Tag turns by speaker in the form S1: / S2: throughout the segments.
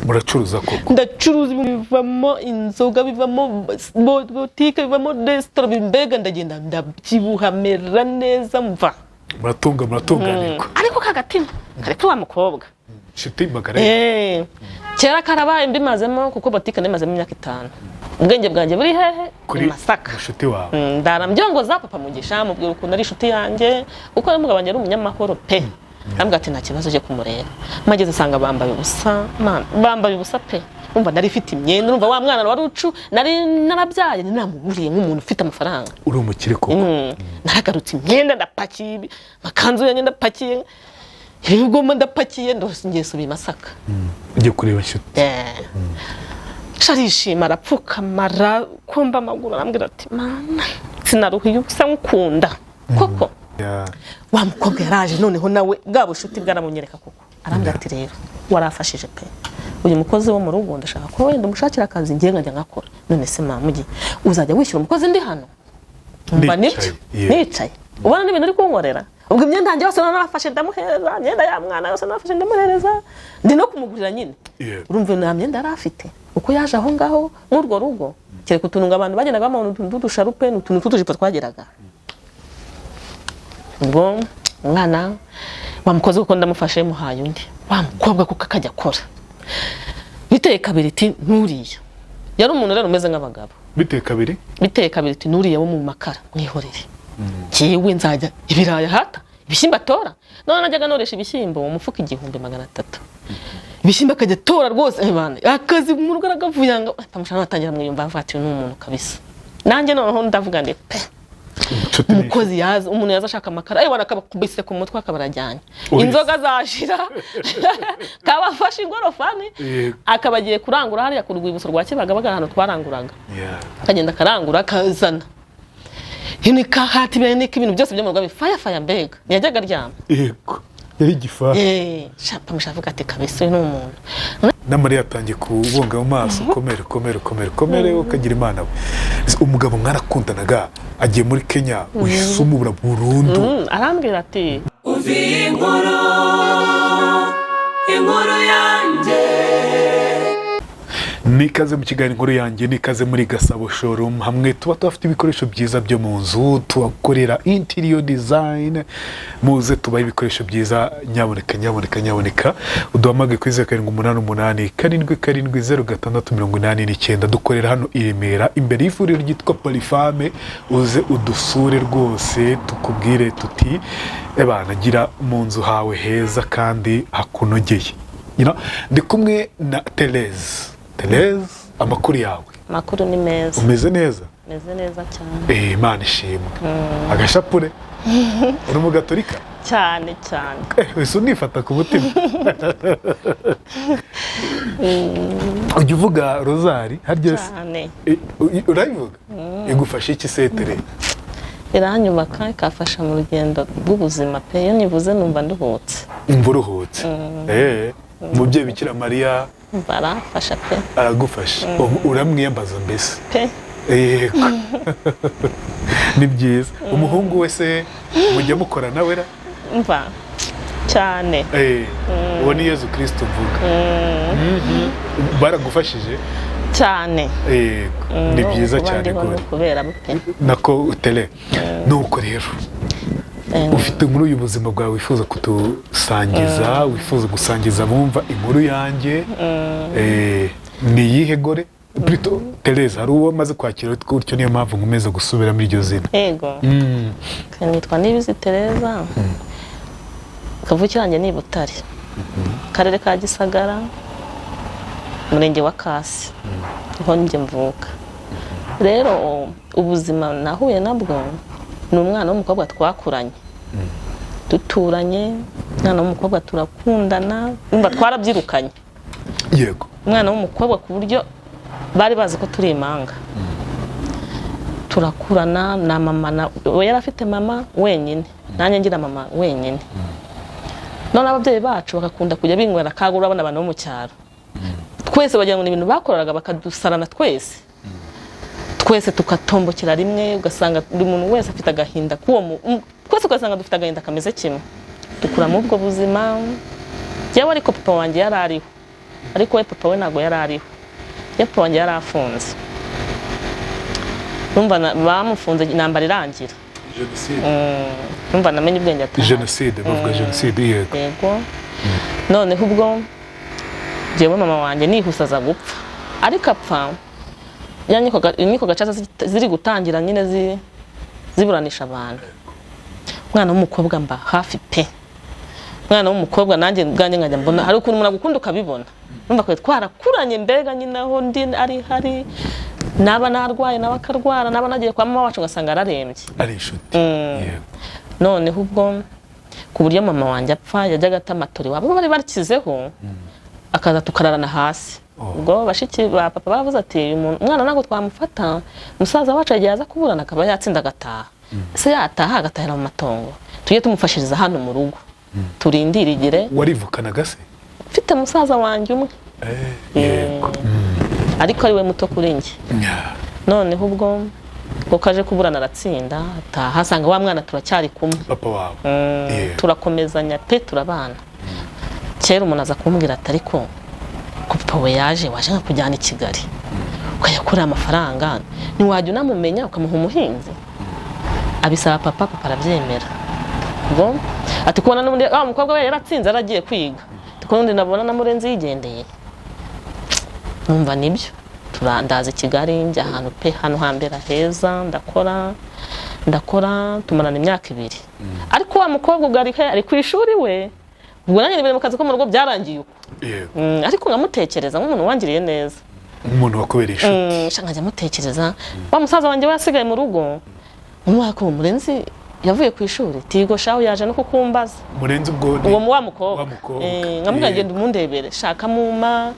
S1: Muracuruza koko?
S2: Ndacuruza ibintu bivamo inzoga, bivamo botike, bivamo resitora, mbega ndagenda ndabyibuha, mera neza mva.
S1: Muratunga, muratunganirwa.
S2: Ariko kagatima kari kuri wa mukobwa.
S1: Inshuti magara.
S2: Kera karabaye, mbimazemo, kuko botike nimazemo imyaka 5. Ubwenge bwanjye buri hehe?
S1: Kuri
S2: I Masaka.
S1: Inshuti wawe.
S2: Ndara mbyongoza papa Mugisha, mubwira ukuntu ari inshuti yanjye, kuko n'umugabo wanjye ari umunyamahoro pe. Arambwira ati: "Nta kibazo, cyo kumureba." Mageze nsanga bambaye ubusa, man, bambaye ubusa pe. Umva, nari mfite imyenda, urumva wa mwana wari ucu nari narabyaye namuguriye nk'umuntu ufite amafaranga.
S1: Uri umukire koko.
S2: Naragarutse, imyenda ndapakiye, amakanzu yanjye ndapakiye, ibigoma ndapakiye, ndose ngiye subiye i Masaka.
S1: Ugiye kureba inshuti.
S2: Arishima, arapfukama, arakomba amaguru, arambwira ati: "Mana, sinaruhiye ubusa nkukunda koko." Wa mukobwa yaraje noneho nawe bwa bushuti bwaramunyereka koko, arambwira ati: "Rero warafashije pe, uyu mukozi wo mu rugo ndashaka ko wenda umushakira akazi, ngiye nkajya nkakora." "None se mamugi, uzajya wishyura umukozi ndi hano?" Umva, nibyo.
S1: Nicaye, yeah.
S2: Nicaye ubona n'ibintu uri kunkorera. Ubwo imyenda yanjye yose narafashe ndamuhereza, imyenda ya mwana yose narafashe ndamuhereza, ndi no kumugurira nyine. Urumva nta myenda yari afite uko yaje aho ngaho muri urwo rugo, kereka utuntu ngo abantu bagendaga bamubona, utuntu tw'udusharupe n'utuntu tw'utujipo twageraga. Ubwo umwana wa mukozi kuko ndamufashe, muhaye undi wa mukobwa kuko akajya akora. Biteye kabiri iti: "Nturiya yari umuntu rero umeze nk'abagabo."
S1: Biteye kabiri.
S2: Biteye kabiri iti: "Nuriya wo mu makara mwihorere, jyewe nzajya ibirayi ahata, ibishyimbo atora." None najyaga noresha ibishyimbo mu mufuka 1300, ibishyimbo akajya atora rwose. Bana, akazi mu rugo aragavuyanga, pamushana atangira mwiyumva, avuga ati: "Uyu ni umuntu kabisa." Nanjye noneho ndavuga ndi pe.
S1: Inshuti ni
S2: Umukozi yaza, umuntu yaza ashaka amakara, ayo akabakubise ku mutwe, akaba arajyanye.
S1: Urize.
S2: Inzoga zashira, kabafashe ingorofani, akaba agiye kurangura hariya ku rwibutso rwa Kibagabaga, ahantu twaranguraga. Akagenda akarangura, akazana hati ibintu byose byo mu rugo bifayafaya, mbega ntiyajyaga aryama.
S1: Yego, yari igifaru.
S2: Shapa mushavuga ati: "Kabisa uyu ni umuntu."
S1: N'amarira yatangiye kubunga mu maso. Komere, komere, komere, komere, ukagira Imana we. Ese umugabo mwarakundanaga agiye muri Kenya, uhise umubura burundu?
S2: Arambwira ati:
S3: Umva iyi nkuru, inkuru yanjye.
S1: Nikaze mu kiganiro Inkuru Yanjye, nikaze muri Gasabo Showroom, hamwe tuba tuhafite ibikoresho byiza byo mu nzu, tubakorera interior design. Muze tubahe ibikoresho byiza. Nyaboneka, nyaboneka, nyaboneka uduhamagaye kuri 0788770689. Dukorera hano i Remera, imbere y'ivuriro ryitwa Polifame. Uze udusure rwose, tukubwire tuti: "Ebana, gira mu nzu hawe heza kandi hakunogeye." Ndi kumwe na Therese. Therese, amakuru yawe?
S2: Amakuru ni meza.
S1: Umeze neza?
S2: Meze neza cyane.
S1: Imana ishimwe. Agashapure, uri umugatolika?
S2: Cyane cyane.
S1: Wese unifata ku mutima. Ujya uvuga rozari harya se?
S2: Cyane.
S1: Urayivuga? Igufasha iki se, Tere?
S2: Iranyubaka, ikafasha mu rugendo rw'ubuzima pe. Iyo nyivuze numva nduhutse.
S1: Umva uruhutse. Umubyeyi Bikira Mariya.
S2: Umva aramfasha pe.
S1: Aragufasha. Ubu uramwiyambaza mbese?
S2: Pe.
S1: Yego, ni byiza. Umuhungu we se mujya mukora nawe ra?
S2: Umva, cyane.
S1: Uwo ni Yezu Kirisito mvuga. Baragufashije?
S2: Cyane.
S1: Yego, ni byiza
S2: Kuba
S1: cyane.
S2: ndiho ni
S1: Gore
S2: ukubera pe.
S1: Nako tere nuko rero ufite inkuru y'ubuzima bwawe wifuza kudusangiza, wifuza gusangiza abumva Inkuru Yanjye. Ni iyihe gore? Plutôt, Tereza, hari uwo maze kwakira witwa gutyo, niyo mpamvu nkomeza gusubiramo iryo zina.
S2: Yego. Nitwa Nibizi Tereza, kavukire yanjye ni i Butare, Akarere ka Gisagara, Umurenge wa Kasi, niho njye mvuka. Rero ubuzima nahuye nabwo ni umwana w'umukobwa twakuranye, duturanye, umwana w'umukobwa turakundana, umva twarabyirukanye. Umwana w'umukobwa ku buryo bari bazi ko turi impanga, turakurana na mama na we. Yari afite mama wenyine, nanjye ngira mama wenyine. None ababyeyi bacu bagakunda kujya binywera akaga. Urabona abantu bo mu cyaro twese bagira ngo ni ibintu bakoraga, bakadusarana twese, twese tukatombokera rimwe, ugasanga buri muntu wese afite agahinda k'uwo twese ugasanga dufite agahinda kameze kimwe. Dukura muri ubwo buzima. Yewe, ariko papa wanjye yari ariho. Ariko we papa we ntabwo yari ariho, ye papa wanjye yari afunze. Numva bamufunze intambara irangira.
S1: Jenoside.
S2: Numva namenye ubwenge atahari.
S1: Jenoside, bavuga jenoside, yego.
S2: Yego. Noneho ubwo njyewe mama wanjye nihuse aza gupfa, ariko apfa ya inkiko gacaca ziri gutangira nyine, ziburanisha abantu. Umwana w'umukobwa mba hafi pe, umwana w'umukobwa nanjye ubwanjye nkajya mbona hari ukuntu umuntu agukunda ukabibona. Numva ko twarakuranye, mbega nyine aho ndi ari hari, naba narwaye nawe akarwara, naba nagiye kwa mama wacu ngasanga ararembye.
S1: Ari inshuti, yego.
S2: Noneho ubwo ku buryo mama wanjye apfa, yajyaga ata amatora iwabo bari bakizeho, akaza tukararana hasi.
S1: Oh.
S2: Ubwo bashiki ba papa bavuze ati: "Uyu umwana ntabwo twamufata, musaza wacu yagiye aza kuburana akaba yatsinda agataha, ese yataha agatahira mu matongo, tujye tumufashiriza hano mu rugo turindire igire."
S1: Warivukanaga se?
S2: Mfite musaza wanjye umwe.
S1: Yego.
S2: Ariko ari we muto kuri njye. Noneho ubwo ngo kaje kuburana aratsinda, ataha asanga wa mwana turacyari kumwe.
S1: Papa wawe? Yego.
S2: Turakomezanya pe, turabana. Kera umuntu aza kumbwira ati: "Ariko ko papa we yaje, waje nkakujyana i Kigali ukayakorera amafaranga, ntiwajya unamumenya ukamuha umuhinzi?" Abisaba papa, papa arabyemera. Ubwo ati kubona n'ubundi wa mukobwa we yaratsinze yaragiye kwiga, ati ko n'undi nabona na Murenzi yigendeye, numva nibyo. Turandaza i Kigali, njya ahantu pe, hano hambere heza, ndakora, ndakora, tumarana imyaka 2. Ariko wa mukobwa ubwo ari ku ishuri we, ubwo nanjye nibere mu kazi ko mu rugo, byarangiye uko. Ariko nkamutekereza nk'umuntu wangiriye neza.
S1: Umuntu wakubereye inshuti.
S2: Sha nkajya mutekereza. Wa musaza wanjye we yasigaye mu rugo, umwaka uwo Murenzi yavuye ku ishuri, tigo shaho yaje no kukumbaza.
S1: Murenzi ubwo ni
S2: Uwo wa mukobwa.
S1: Wa mukobwa.
S2: Nkamubwira genda umundebere, shaka muma,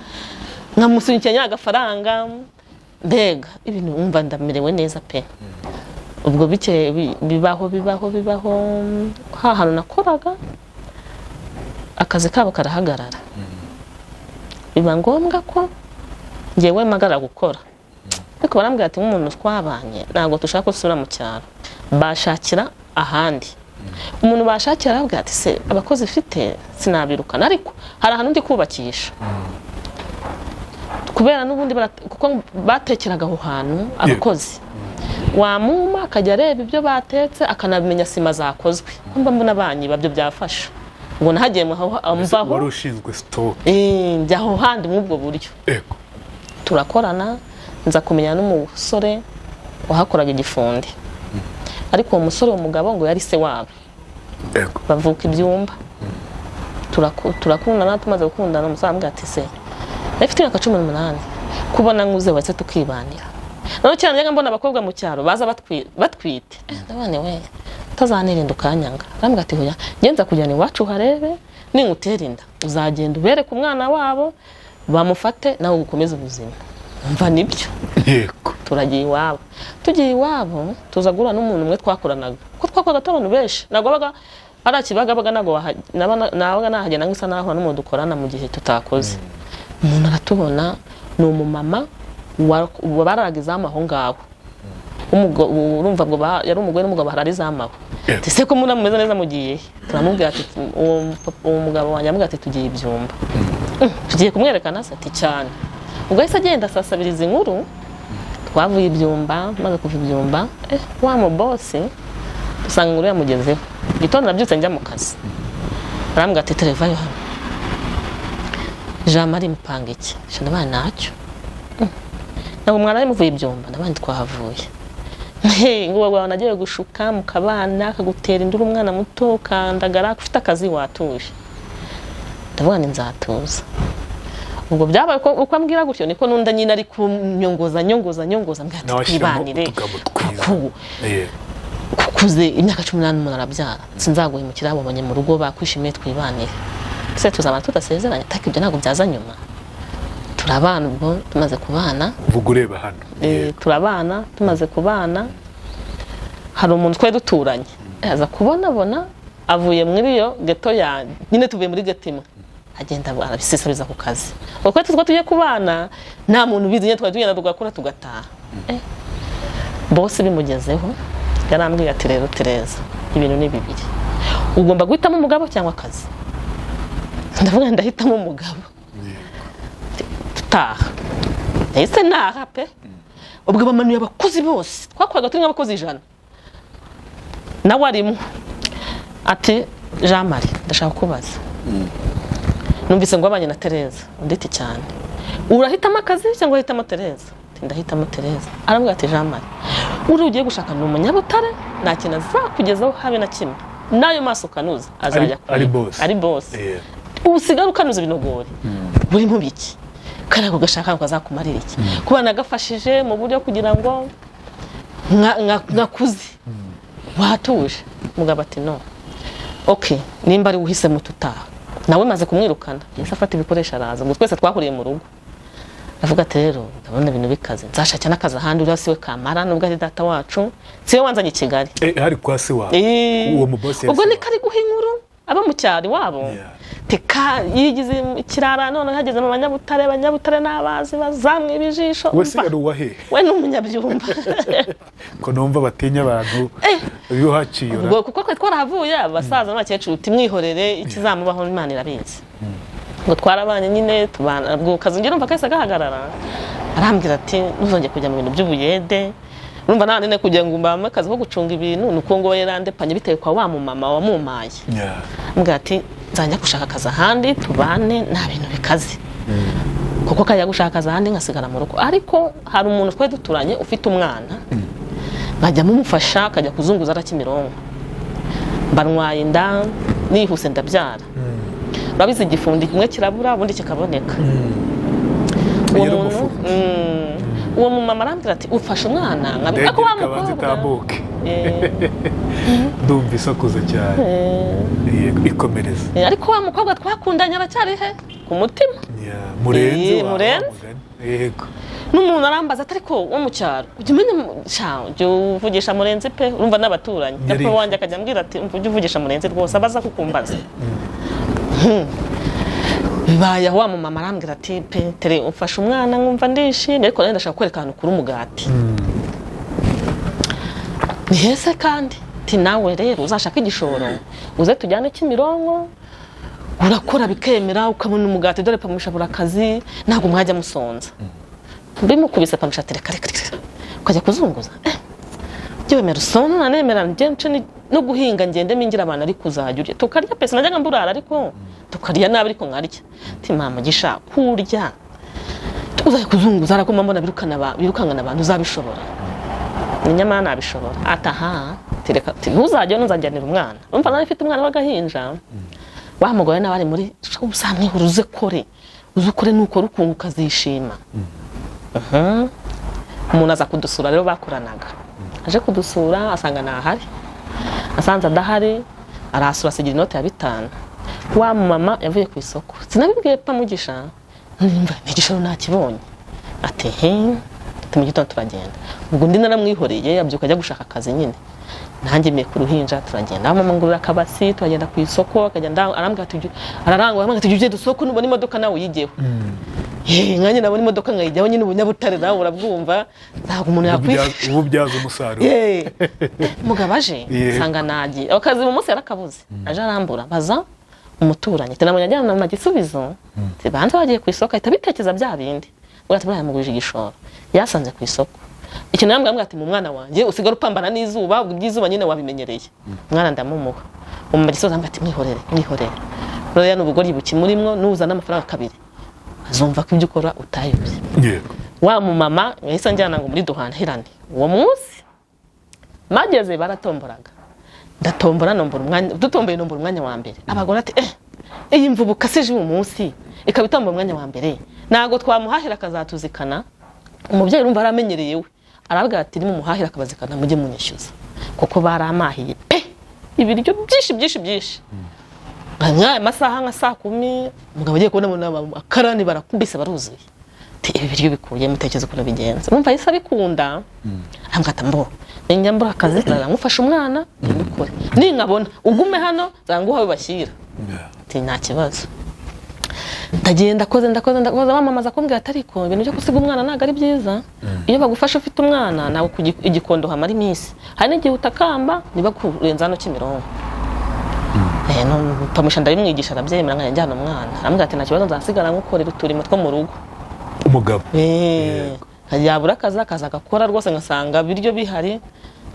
S2: nkamusunikira nya agafaranga, mbega ibintu wumva ndamerewe neza pe. Ubwo bike bibaho bibaho bibaho, ha hantu nakoraga akazi kabo karahagarara, biba ngombwa ko njyewe mpagara gukora. Ariko barambwira ati: "Nk'umuntu twabanye ntabwo dushaka ko usubira mu cyaro, bashakira ahandi." Umuntu bashakira arabwira ati: "Se abakozi mfite sinabirukana, ariko hari ahantu ndi kubakisha," kubera n'ubundi kuko batekeraga aho hantu abakozi, wamuma akajya areba ibyo batetse, akanamenya sima zakozwe, mba mbona banyiba byo byafasha. Ubwo nahagiye mvaho.
S1: Wari ushinzwe stock?
S2: Njya aho handi muri ubwo buryo. Turakorana, nza kumenya n'umusore wahakoraga igifundi, ariko uwo musore, uwo mugabo ngo yari se wabo. Bavuka ibyumba. Turakundana, tumaze gukundana umusore arambwira ati: "Se nari mfite imyaka 18, kubona nkuze wese tukibanira." Noneho cyane njyaga mbona abakobwa mu cyaro baza batwite. Ndabona we utazanirinda ukanyanga. Arambwira ati: "Hoya, ngenza kujyana iwacu uharebe, ningutera inda uzagenda ubereke umwana wabo bamufate, nawe ukomeze ubuzima." Umva nibyo. Turagiye iwabo, tugiye iwabo tuza guhura n'umuntu umwe twakoranaga, kuko twakoraga turi abantu benshi, ntabwo wabaga ari akibagabaga, ntabwo nabaga nahagenda nk'isa nahura n'umuntu dukorana mu gihe tutakoze. Umuntu aratubona, ni umumama bararaga izamu aho ngaho. Urumva ngo yari umugore n'umugabo barara izamu aho. Ati: "Se ko muna mumeze neza, mugiye he?" Turamubwira ati, uwo mugabo wanjye amubwira ati: "Tugiye ibyumba." Tugiye kumwerekana se?" Ati: "Cyane." Ubwo yahise agenda asasabiriza inkuru. Twavuye ibyumba, maze kuva ibyumba, wa mubosi dusanga inkuru yamugezeho. Gitondo nabyutse njya mu kazi, arambwira ati: "Terevayo hano, Jean Marie mupanga iki?" Sha ndabaye ntacyo. "Ntabwo mwaraye muvuye ibyumba?" Ndabandi twahavuye. Hey, ngo wawe nagiye gushuka mukabana, akagutera induru, umwana muto ukandagara, ufite akazi watuje. Ndavuga ni nzatuza. Ubwo byabaye uko ambwira gutyo niko nunda nyine ari kunyongoza nyongoza nyongoza, mbwira ati
S1: Nawe ashyiramo
S2: twibanire
S1: utugambo twiza.
S2: Kuko kukuze imyaka 18 umuntu arabyara, sinzaguhemukira, wabonye mu rugo bakwishimiye, twibanire. Ese tuzabana tudasezeranye? Ariko ibyo ntabwo byaza nyuma. Turabana. Ubwo tumaze kubana,
S1: Vuga ureba hano.
S2: Turabana, tumaze kubana hari umuntu twari duturanye aza kubonabona avuye muri iyo geto ya nyine, tuvuye muri geto imwe, agenda arabisisabiza ku kazi. Ubwo twari tugiye kubana nta muntu ubizi nyine, twari tugenda tugakora tugataha. Bose bimugezeho, yarambwiye ati: "Rero Tereza, ibintu ni bibiri, ugomba guhitamo umugabo cyangwa akazi." Ndavuga ndahitamo umugabo. Taha. Nahise naha pe. Ubwo bamanuye abakozi bose, twakoraga turi nk'abakozi 100, nawe arimo. Ati: "Jean Marie, ndashaka kubaza, numvise ngo wabanye na Tereza." Undi ati: "Cyane." "Urahitamo akazi cyangwa urahitamo Tereza?" Ati: "Ndahitamo Tereza." Arambwira ati: "Jean Marie, uri ugiye gushaka ni umunyabutare, nta kintu azakugezaho habe na kimwe, n'ayo maso ukanuza azajya
S1: Ari boss.
S2: Ari boss. Usigara ukanuza ibinogori buri mu biki, kariya gashaka ngo kazakumarira iki? Kuba nagafashije mu buryo kugira ngo nkakuze watuje." Mugabo ati: "No, ok, nimba ari uhisemo tutaha." Nawe maze kumwirukana, yahise afata ibikoresho araza. Ngo twese twahuriye mu rugo, avuga ati: "Rero ndabona ibintu bikaze, nzashakira n'akazi ahandi. Uriya siwe kamara, nubwo ari data wacu, siwe wanzanye i Kigali."
S1: Hari kwa se wawe? Uwo mu boss yari
S2: Ubwo
S1: se
S2: ni
S1: wawe.
S2: kari guha inkuru abo mu cyaro iwabo. Teka yigize ikirara, none hageze mu banyabutare, abanyabutare n'abazi bazamwiba ijisho.
S1: We se
S2: Umva,
S1: yari uwahe?
S2: We ni umunyabyumba.
S1: Ko numva batinya abantu iyo haciyora.
S2: Ubwo kuko twe twarahavuye, abasaza n'abakecuru uti: "Mwihorere, ikizamubaho Imana irabizi." Ngo twarabanye nyine, tubana, ubwo kazi ngira numva kahise gahagarara. Arambwira ati: "Ntuzongere kujya mu bintu by'ubuyede." Urumva nta nene kugira ngo mbame akazi ko gucunga ibintu, ni uko ngo yarandepanye bitewe kwa wa mumama wamumaye. Ambwira ati: "Nzajya gushaka akazi ahandi, tubane, nta bintu bikaze." Kuko kajya gushaka akazi ahandi, nkasigara mu rugo. Ariko hari umuntu twari duturanye ufite umwana, nkajya mumufasha akajya kuzunguza ara Kimironko. Mbanwaye inda nihuse, ndabyara. Urabizi, igifundi kimwe kirabura, ubundi kikaboneka. Uwo
S1: Yari
S2: muntu
S1: umufundi.
S2: Uwo mumama arambwira ati: "Ufashe umwana nkabi."
S1: Ndege
S2: Ariko wa
S1: ikabanza
S2: mukobwa
S1: itambuke. Ndumva isakuza cyane. Yego, ikomereza.
S2: Ariko wa mukobwa twakundanye aracyari he ku mutima.
S1: Yeah, murenze wa
S2: Murenze.
S1: wa mugani. Yego.
S2: N'umuntu arambaza ati: "Ariko wo mu cyaro, ujya umenya sha, ujya uvugisha Murenzi pe?" Urumva n'abaturanyi.
S1: Yari
S2: Papa wanjye akajya ambwira ati: "Umva, ujya uvugisha Murenzi rwose, abaza kukumbaza." Bibaye aho, wa mumama arambwira ati: "Pe tere, umfashe umwana nkumva ndishimye, ariko nanjye ndashaka kwereka ahantu kuri umugati." Ni hese kandi? Ati: "Nawe rero uzashaka igishoro, uze tujyane Kimironko, urakora bikemera, ukabona umugati. Dore pamusha buri akazi, ntabwo mwajya musonza." Bimukubise, pamusha ati: "Reka, reka, reka, ukajya kuzunguza, jya wemera usonza, nemera njye nce no guhinga, ngende mingira abantu, ariko uzajya urya tukarya pesa." Najyaga mburara, ariko tukarya nabi, ariko nkarya. Ati: "Mama gisha kurya, uzajya kuzunguza, ariko mbona birukankana abantu, uzabishobora?" Ni nyamara nabishobora. Ataha tereka ntuzajya ntuzajyanira umwana. Urumva nawe mfite umwana w'agahinja, wa mugore nawe ari muri uzamwihura, uze kore, uze ukore, nukora ukuntu ukazishima. Umuntu aza kudusura rero bakoranaga, aje kudusura asanga ntahari, asanze adahari, arasura asigira inoti ya 5. Wa mama yavuye ku isoko, sinabibwiye Pamugisha, nimba igishoro nakibonye. Ati: "He." Ati: "Mu gitondo turagenda." Ubwo undi naramwihoreye, abyuka ajya gushaka akazi nyine, nanjye meye ku ruhinja, turagenda. Mama ngurira akabasi, turagenda ku isoko, akagenda arambwira ati ararangwa, arambwira ati: "Jya ugenda isoko, nubona imodoka nawe uyigeho." Nkanjye nabona imodoka nkayijyaho nyine. Ubunyabutare nawe urabwumva, ntabwo umuntu yakwiye
S1: Ubu ubyaza umusaruro.
S2: Mugabo aje nsanga nagiye akazi mu munsi yarakabuze, aje arambura, baza umuturanyi ati: "Nabonye ajyana na Gisubizo." Ati: "Banza bagiye ku isoko." Ahita abitekereza bya bindi, ubwo ati: "Buriya yamugurije igishoro yasanze ku isoko." Ikintu yambwiye ati: "Mu mwana wanjye usigara upambana n'izuba." Ubwo iby'izuba nyine wabimenyereye. Umwana ndamumuha, mu Gisubizo arambwira ati: "Mwihorere, mwihorere, buriya ni ubugoryi bukimurimwo, nuzana amafaranga kabiri azumva ko ibyo ukora utayobye." Wa mumama yahise anjyana ngo muri duhahirane. Uwo munsi mageze baratomboraga, ndatombora, nombora umwanya, dutomboye nombora umwanya wa mbere. Abagore ati: "Eh, iyi mvubuka se uyu munsi ikaba itombora umwanya wa mbere, ntabwo twamuhahira akazatuzikana." Umubyeyi urumva aramenyereye, we arabwira ati: "Nimumuhahira akabazikana, mujye munyishyuza," kuko baramahiye pe ibiryo byinshi byinshi byinshi. Nk'aya masaha nka saa 10, umugabo agiye kubona abona akarani barakubise baruzuye. Ati: "Ibi biryo bikuye mutekereza ukuntu bigenze." Urumva yahise abikunda, arambwira ati: "Mbo ninjya mbura akazi nzamufasha umwana ndikore, ninkabona ugume hano nzanguha aho bashyira." Ati: "Nta kibazo." Ndagenda, ndakoze, ndakoze, ndakoze. Bamamaza kumbwira ati: "Ariko ibintu byo gusiga umwana ntabwo ari byiza. Iyo bagufashe ufite umwana, ntabwo ku igikondo hamara iminsi, hari n'igihe utakamba ntibakurenza hano Kimironko." Pamusha ndabimwigisha, arabyemera, nkajya njyana umwana. Arambwira ati: "Nta kibazo, nzasigara ngukorera uturimo two mu rugo."
S1: Umugabo.
S2: Yabura akazi akaza agakora rwose, ngasanga ibiryo bihari,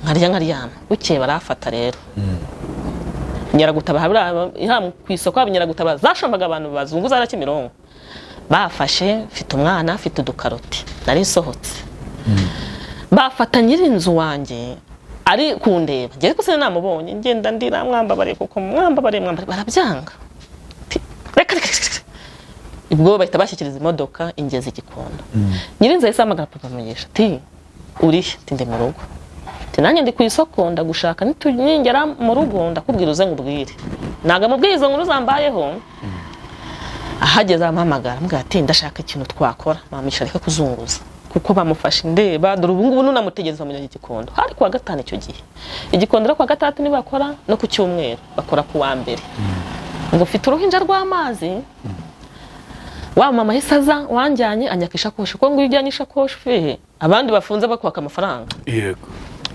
S2: nkarya nkaryama. Bukeye barafata rero inkeragutabara ku isoko, haba inkeragutabara zashombaga abantu bazunguza hariya Kimironko. Bafashe, mfite umwana, mfite udukaroti, nari nsohotse, bafata nyir'inzu wanjye ari kundeba, njye ariko sinamubonye, ngenda ndira, mwambabariye kuko mwambabariye, mwambabariye, barabyanga. Reka reka reka. Ubwo bahita bashyikiriza imodoka ingeza i Gikondo. Nyir'inzu yahise ahamagara papa Mugisha ati: "Urihe?" Ati: "Ndi mu rugo." Ati: "Nanjye ndi ku isoko, ndagushaka, ningera mu rugo ndakubwira, uze nkubwire." Ntabwo amubwiye izo nkuru zambayeho. Ahageze aramuhamagara, amubwira ati: "Ndashaka ikintu twakora, mamisha areke kuzunguza, kuko bamufashe ndeba, dore ubu ngubu nunamutegereza bamujyanye i Gikondo." Hari kuwa gatanu icyo gihe. I Gikondo rero kuwa gatandatu ntibakora, no ku cyumweru bakora ku wa mbere. Ngo ufite uruhinja rw'amazi. Wa mama ahise aza wanjyanye, anyaka ishakoshi, kuko ngo iyo ujyanye ishakoshi ufehe abandi bafunze bakwaka amafaranga.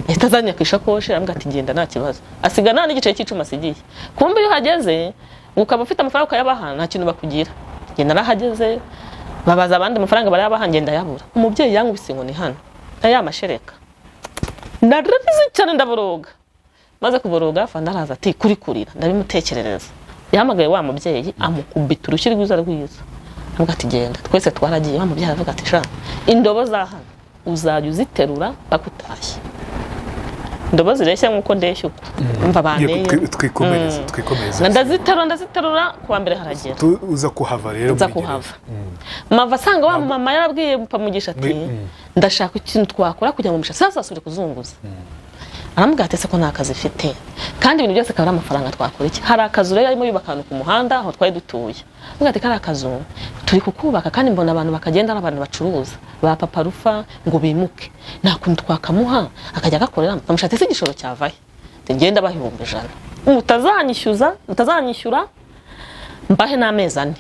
S2: Ahita azanyaka ishakoshi, arambwira ati: "Genda, nta kibazo." Asiga nta n'igiceri cy'icumi asigiye. Kumbe iyo uhageze ukaba ufite amafaranga ukayabaha, nta kintu bakugira. Njye narahageze, babaza abandi amafaranga barayabaha, ngenda yabura. Umubyeyi yankubise inkoni hano na ya mashereka, nararize cyane, ndaboroga. Maze kuboroga, fanda araza ati: "Kuri kurira?" Ndabimutekerereza. Yahamagaye wa mubyeyi, amukubita urushyi rwiza rwiza, avuga ati: "Genda." Twese twaragiye. Wa mubyeyi aravuga ati: "Sha, indobo za hano uzajya uziterura paka utashye, indobo zireshya nk'uko ndeshya uko." Umva, banteye.
S1: Twikomereze, twikomereze.
S2: Ndaziterura, ndaziterura, kuwa mbere haragera.
S1: Uza kuhava rero
S2: Nza
S1: muri
S2: kuhava, mava asanga wa mama yarabwiye Mugisha ati: "Ndashaka ikintu twakora kugira ngo Mugisha sasa asubire kuzunguza." Aramubwira ati: "Ese ko nta kazi ifite kandi ibintu byose akaba ari amafaranga, twakora iki?" Hari akazu rero yarimo yubaka ahantu ku muhanda aho twari dutuye. Aramubwira ati: "Kariya kazu turi kukubaka, kandi mbona abantu bakagenda ari abantu bacuruza ba Papa Rufa ngo bimuke, nta kuntu twakamuha akajya agakoreramo?" Amushaka ati: "Ese igishoro cyavahe?" Ati: "Ngenda baha 100,000, mutazanyishyuza, mutazanyishyura, mbahe n'amezi 4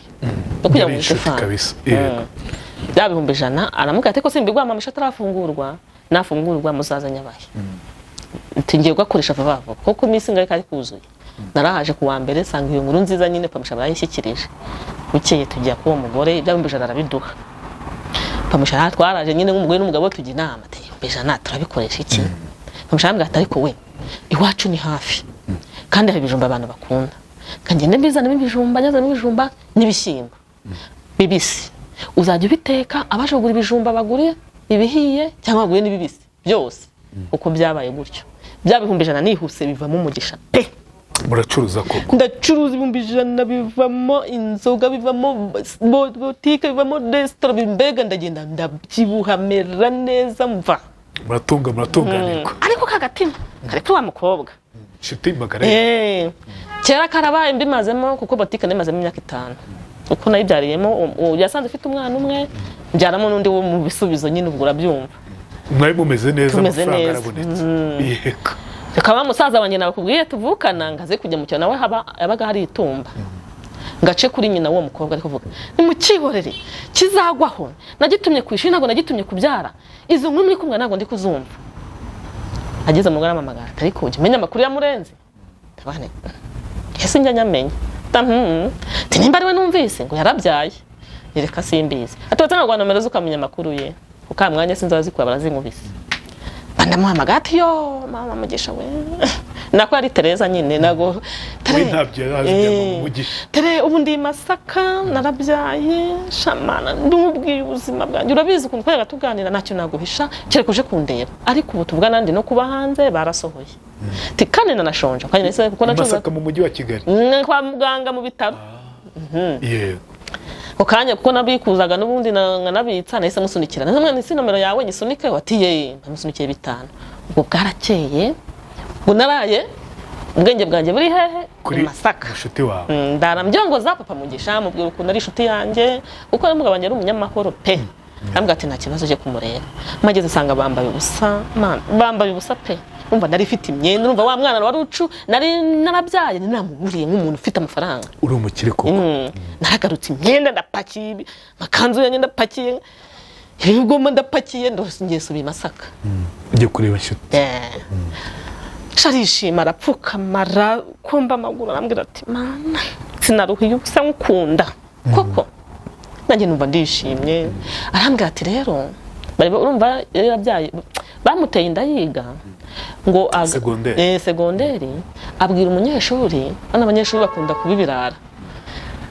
S2: yo kugira ngo
S1: Yari
S2: mwishyure
S1: inshuti
S2: fanta."
S1: kabisa, yego.
S2: Bya 100,000, aramubwira ati: "Ko simbiguha mama atarafungurwa, nafungurwa muzaza nyabahe." Ati: "Ngiye kugakoresha vuba vuba," kuko iminsi ingahe kari kuzuye. Narahaje ku wa mbere, nsanga iyo nkuru nziza nyine pamusha barayishyikirije. Bukeye tujya k'uwo mugore, ibya 100,000 arabiduha. Pamusha twaraje nyine nk'umugore n'umugabo, tujya inama ati: "100,000 turabikoresha iki?" Pamusha arambwira ati: "Ariko we, iwacu ni hafi kandi hari ibijumba abantu bakunda, kangende mbizanemo ibijumba, nyazanemo ibijumba n'ibishyimbo bibisi, uzajya ubiteka, abasha kugura ibijumba bagure ibihiye cyangwa bagure n'ibibisi byose." Uko byabaye gutyo, bya 100,000 nihuse bivamo umugisha pe.
S1: Muracuruza koko.
S2: Ndacuruza, 100,000 bivamo inzoga, bivamo botike, bivamo resitora, mbega ndagenda ndabyibuha, mera neza, mva.
S1: Muratunga, muratunganirwa.
S2: Ariko kagatima kari kuri wa mukobwa.
S1: Inshuti magara.
S2: Kera karabaye, mbimazemo, kuko botike nimazemo imyaka 5, uko nayibyariyemo yasanze ufite umwana umwe, mbyaramo n'undi wo mu bisubizo nyine, ubwo urabyumva.
S1: Mwari mumeze neza.
S2: Tumeze
S1: Amafaranga
S2: neza.
S1: arabonetse, yego.
S2: Reka musaza wanjye nakubwiye tuvukana ngaze kujya mu cyaro, nawe haba yabaga hari itumba, ngace kuri nyina w'uwo mukobwa, ari kuvuga: "Nimukihorere kizagwaho, nagitumye ku ishuri, ntabwo nagitumye kubyara. Izo nkuru muri kumwe ntabwo ndi kuzumva." Ageze mu rugo arampamagara ati: "Ariko ujya umenya amakuru ya Murenzi?" Ndabane ese njya nyamenya? Ati: "Nimba ari we numvise ngo yarabyaye." Reka simbizi. Ati: "Watanga nomero ze ukamenya amakuru ye, kuko mwanya sinzi abazikura barazinkubise." Ndamuhamagara ati: "Yo mama Mugisha we," nako yari Tereza nyine, nago
S1: We ntabyo yari azi bya mama Mugisha.
S2: "Tere, ubu ndi i Masaka, narabyaye, shamana ndumubwiye ubuzima bwanjye, urabizi ukuntu twajyaga tuganira, ntacyo naguhisha kereka uje kundeba, ariko ubu tuvugana ndi no kuba hanze barasohoye." Ati: "Kandi nanashonje kandi nahise kuko
S1: I
S2: nacuruza."
S1: Masaka mu mujyi wa Kigali?
S2: Kwa muganga mu bitaro. Ako kanya, kuko nabikuzaga n'ubundi nkanabitsa, nahise musunikira, namwe isi nomero yawe nyisunike? Wati: "Ye." Namusunikiye 5. Ubwo bwarakeye, ubwo naraye ubwenge bwanjye buri hehe?
S1: Kuri
S2: I Masaka.
S1: Mushuti wawe.
S2: Ndara mbyongoza papa Mugisha, mubwira ukuntu ari inshuti yanjye, kuko n'umugabo wanjye ari umunyamahoro pe. Arambwira ati: "Nta kibazo, cyo kumureba." Mageze nsanga bambaye ubusa, man, bambaye ubusa pe. Umva, nari mfite imyenda, urumva wa mwana wari ucu nari narabyaye namuguriye nk'umuntu ufite amafaranga.
S1: Uri umukire koko.
S2: Naragarutse, imyenda ndapakiye, amakanzu yanjye ndapakiye, ibigoma ndapakiye, ndose ngiye subiye i Masaka.
S1: Ugiye kureba inshuti.
S2: Arishima, arapfukama, arakomba amaguru, arambwira ati: "Mana, sinaruhiye ubusa nkukunda koko." Nanjye numva ndishimye. Arambwira ati rero bari urumva yari yarabyaye, bamuteye inda yiga ngo
S1: Segonderi.
S2: Segonderi, abwira umunyeshuri, hano abanyeshuri bakunda kuba ibirara,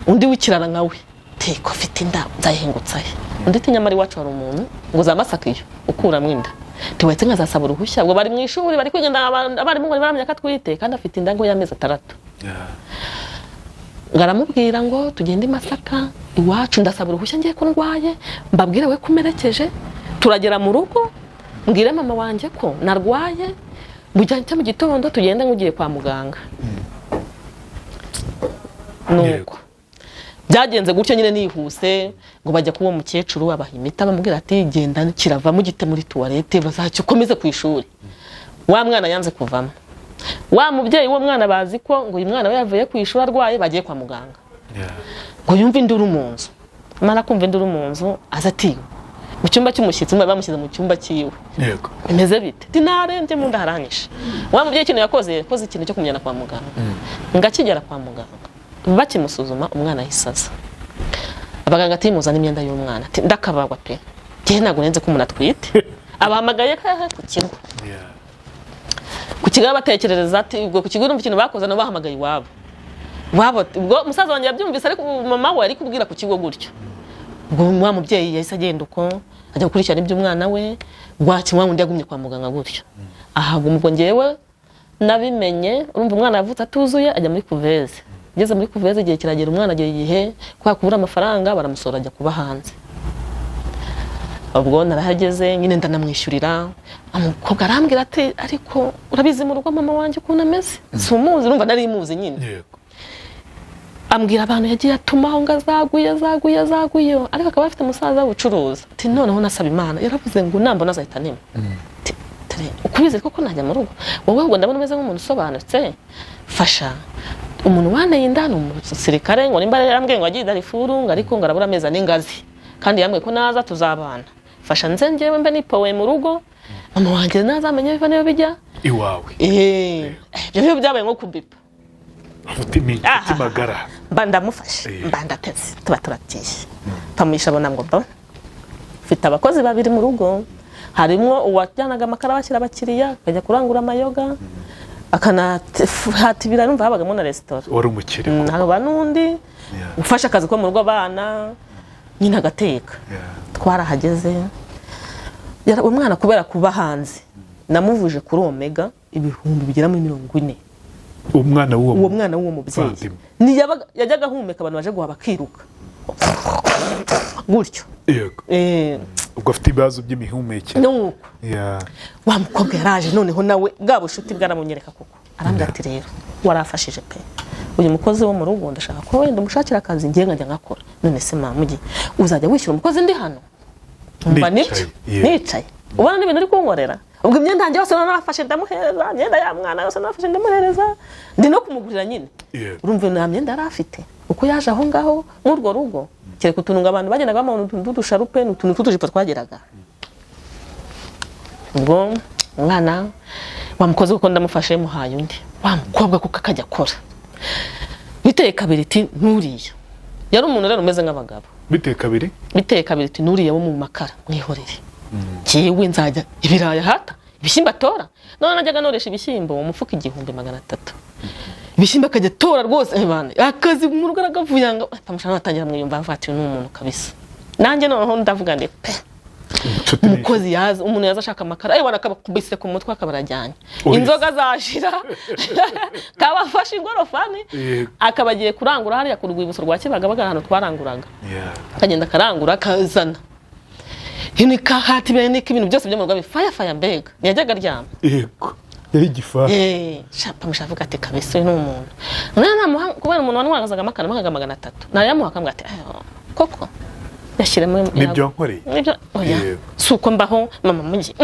S2: undi w'ikirara nka we, teko afite inda nzayihingutsa he? Undi ati nyamara iwacu hari umuntu ngo za Masaka iyo ukuramo inda, tiwetse nkazasaba uruhushya. Ubwo bari mu ishuri bari kwiga, abarimu ngo baramenya ko atwite kandi afite inda ngo y'amezi 6. Ngo aramubwira ngo tugende i Masaka iwacu, ndasaba uruhushya ngiye ko ndwaye, mbabwire we kumerekeje, turagera mu rugo mbwire mama wanjye ko narwaye, bujya mu gitondo tugende nk'ugiye kwa muganga. Nuko byagenze gutyo nyine nihuse, ngo bajya kuwo mukecuru abaha imiti, bamubwira ati genda kiravamo ugite muri tuwarete bazacyo ukomeze ku ishuri. Wa mwana yanze kuvamo. Wa mubyeyi w'uwo mwana bazi ko ngo uyu mwana we yavuye ku ishuri arwaye, bagiye kwa muganga. Ngo yumve induru mu nzu, amara kumva induru mu nzu aza ati mu cyumba cy'umushyitsi, umwe bamushyize mu cyumba cyiwe. Bimeze bite? Ati narembye mu nda haranyishe. Wa mubyeyi ikintu yakoze, yakoze ikintu cyo kumujyana kwa muganga. Ngo akigera kwa muganga bakimusuzuma, umwana ahise aza. Abaganga ati muzane imyenda y'umwana, ati ndakabagwa pe, njyewe ntabwo nenze ko umuntu atwite. Abahamagaye hehe? Ku kigo. Ku kigo batekerereza ati ubwo ku kigo urumva ikintu bakoze, nabo bahamagaye iwabo. Iwabo ubwo musaza wanjye yabyumvise, ariko mama we ari kubwira ku kigo gutyo. Ubwo wa mubyeyi yahise agenda uko ajya gukurikirana iby'umwana we, rwakimwa undi yagumye kwa muganga gutyo. Aha ubwo njyewe nabimenye, urumva umwana yavutse atuzuye, ajya muri couveuse. Ageze muri couveuse igihe kiragera, umwana agera igihe kubera kubura amafaranga baramusohora ajya kuba hanze. Ubwo narahageze nyine ndanamwishyurira. Umukobwa arambwira ati ariko urabizi mu rugo mama wanjye ukuntu ameze, si umuzi? Urumva nari muzi nyine. Ambwira abantu yagiye atumaho ngo azaguye azaguye azaguye, ariko akaba afite umusaza w'ubucuruzi. Ati noneho nasaba Imana, yaravuze ngo nambona azahita nima. Ati, "Tere, ukubizi koko najya mu rugo wowe? Ubwo ndabona umeze nk'umuntu usobanutse, fasha umuntu wanteye inda ni umusirikare, ngo nimba yarambwiye ngo agiye i Darifuru, ngo ariko ngo arabura amezi ane ingazi, kandi yambwiye ko naza tuzabana, fasha nze njyewe mbe nipowe mu rugo, mama wanjye nazamenye biva niyo bijya
S1: iwawe."
S2: Ibyo byo byabaye nko kubipa.
S1: Ufite ni inshuti magara.
S2: Mba ndamufashe, mba ndateze, tuba turagiye pamuhisha, abona ngo mba mfite abakozi babiri mu rugo, harimo uwajyanaga amakara bashyira abakiriya, akajya kurangura amayoga, akanahata ibirayi, numva habagamo na resitora.
S1: Wari umukire.
S2: Hakaba n'undi ufashe akazi ko mu rugo, abana nyine agateka. Twarahageze, umwana kubera kuba hanze namuvuje kuri Omega 40,000 bigera muri.
S1: Umwana w'uwo
S2: Uwo mwana w'uwo mubyeyi.
S1: Muvandimwe.
S2: Yajyaga ahumeka abantu baje guhaha bakiruka gutyo.
S1: Ubwo afite ibibazo by'imihumekere.
S2: Nuko wa mukobwa yaraje noneho nawe bwa bushuti bwaramunyereka koko, arambwira ati rero warafashije pe, uyu mukozi wo mu rugo ndashaka ko wenda umushakira akazi ngiye nkajya nkakora. None se mama uzajya wishyura umukozi ndi hano? Umva nibyo.
S1: Nicaye, yeah.
S2: Nicaye ubona n'ibintu uri kunkorera. Ubwo imyenda yanjye yose narafashe ndamuhereza, imyenda ya mwana yose narafashe ndamuhereza, ndi no kumugurira nyine. Urumva nta myenda yari afite uko yaje aho ngaho muri urwo rugo, kereka utuntu ngo abantu bagendaga bamuha, utuntu tw'udusharupe n'utuntu tw'utujipo twageraga. Ubwo umwana wa mukozi kuko ndamufashe muhaye undi wa mukobwa kuko akajya akora, biteye kabiri iti nturiya yari umuntu rero umeze nk'abagabo.
S1: Biteye kabiri.
S2: Biteye kabiri iti nuriya wo mu makara mwihorere, njyewe nzajya ibirayi ahata ibishyimbo atora. None najyaga noresha ibishyimbo umufuka 1300, ibishyimbo akajya atora rwose. Bana akazi mu rugo aragavuyanga, atamushana atangira mwiyumva avuga ati uyu ni umuntu kabisa. Nanjye noneho ndavuga ndi pe.
S1: Inshuti ni
S2: Umukozi yaza, umuntu yaza ashaka amakara, ayo akabakubise ku mutwe akaba arajyanye.
S1: Oya.
S2: Inzoga zashira kabafashe ingorofani, akaba agiye kurangura hariya ku rwibutso rwa Kibagabaga ahantu twaranguraga. Akagenda akarangura akazana hati ibintu ibintu byose byo mu rugo bifayafaya, mbega ntiyajyaga aryama.
S1: Yego, yari igifaru.
S2: Shapa mushavuga ati kabisa uyu ni umuntu. Mwana namuha kubera umuntu wantwagazaga amakara namuhaga 300, nayamuha akambwira ati "Ayo, koko yashyiremo."
S1: Nibyo wankoreye.
S2: Nibyo oya. Si uko mbaho mama mugi.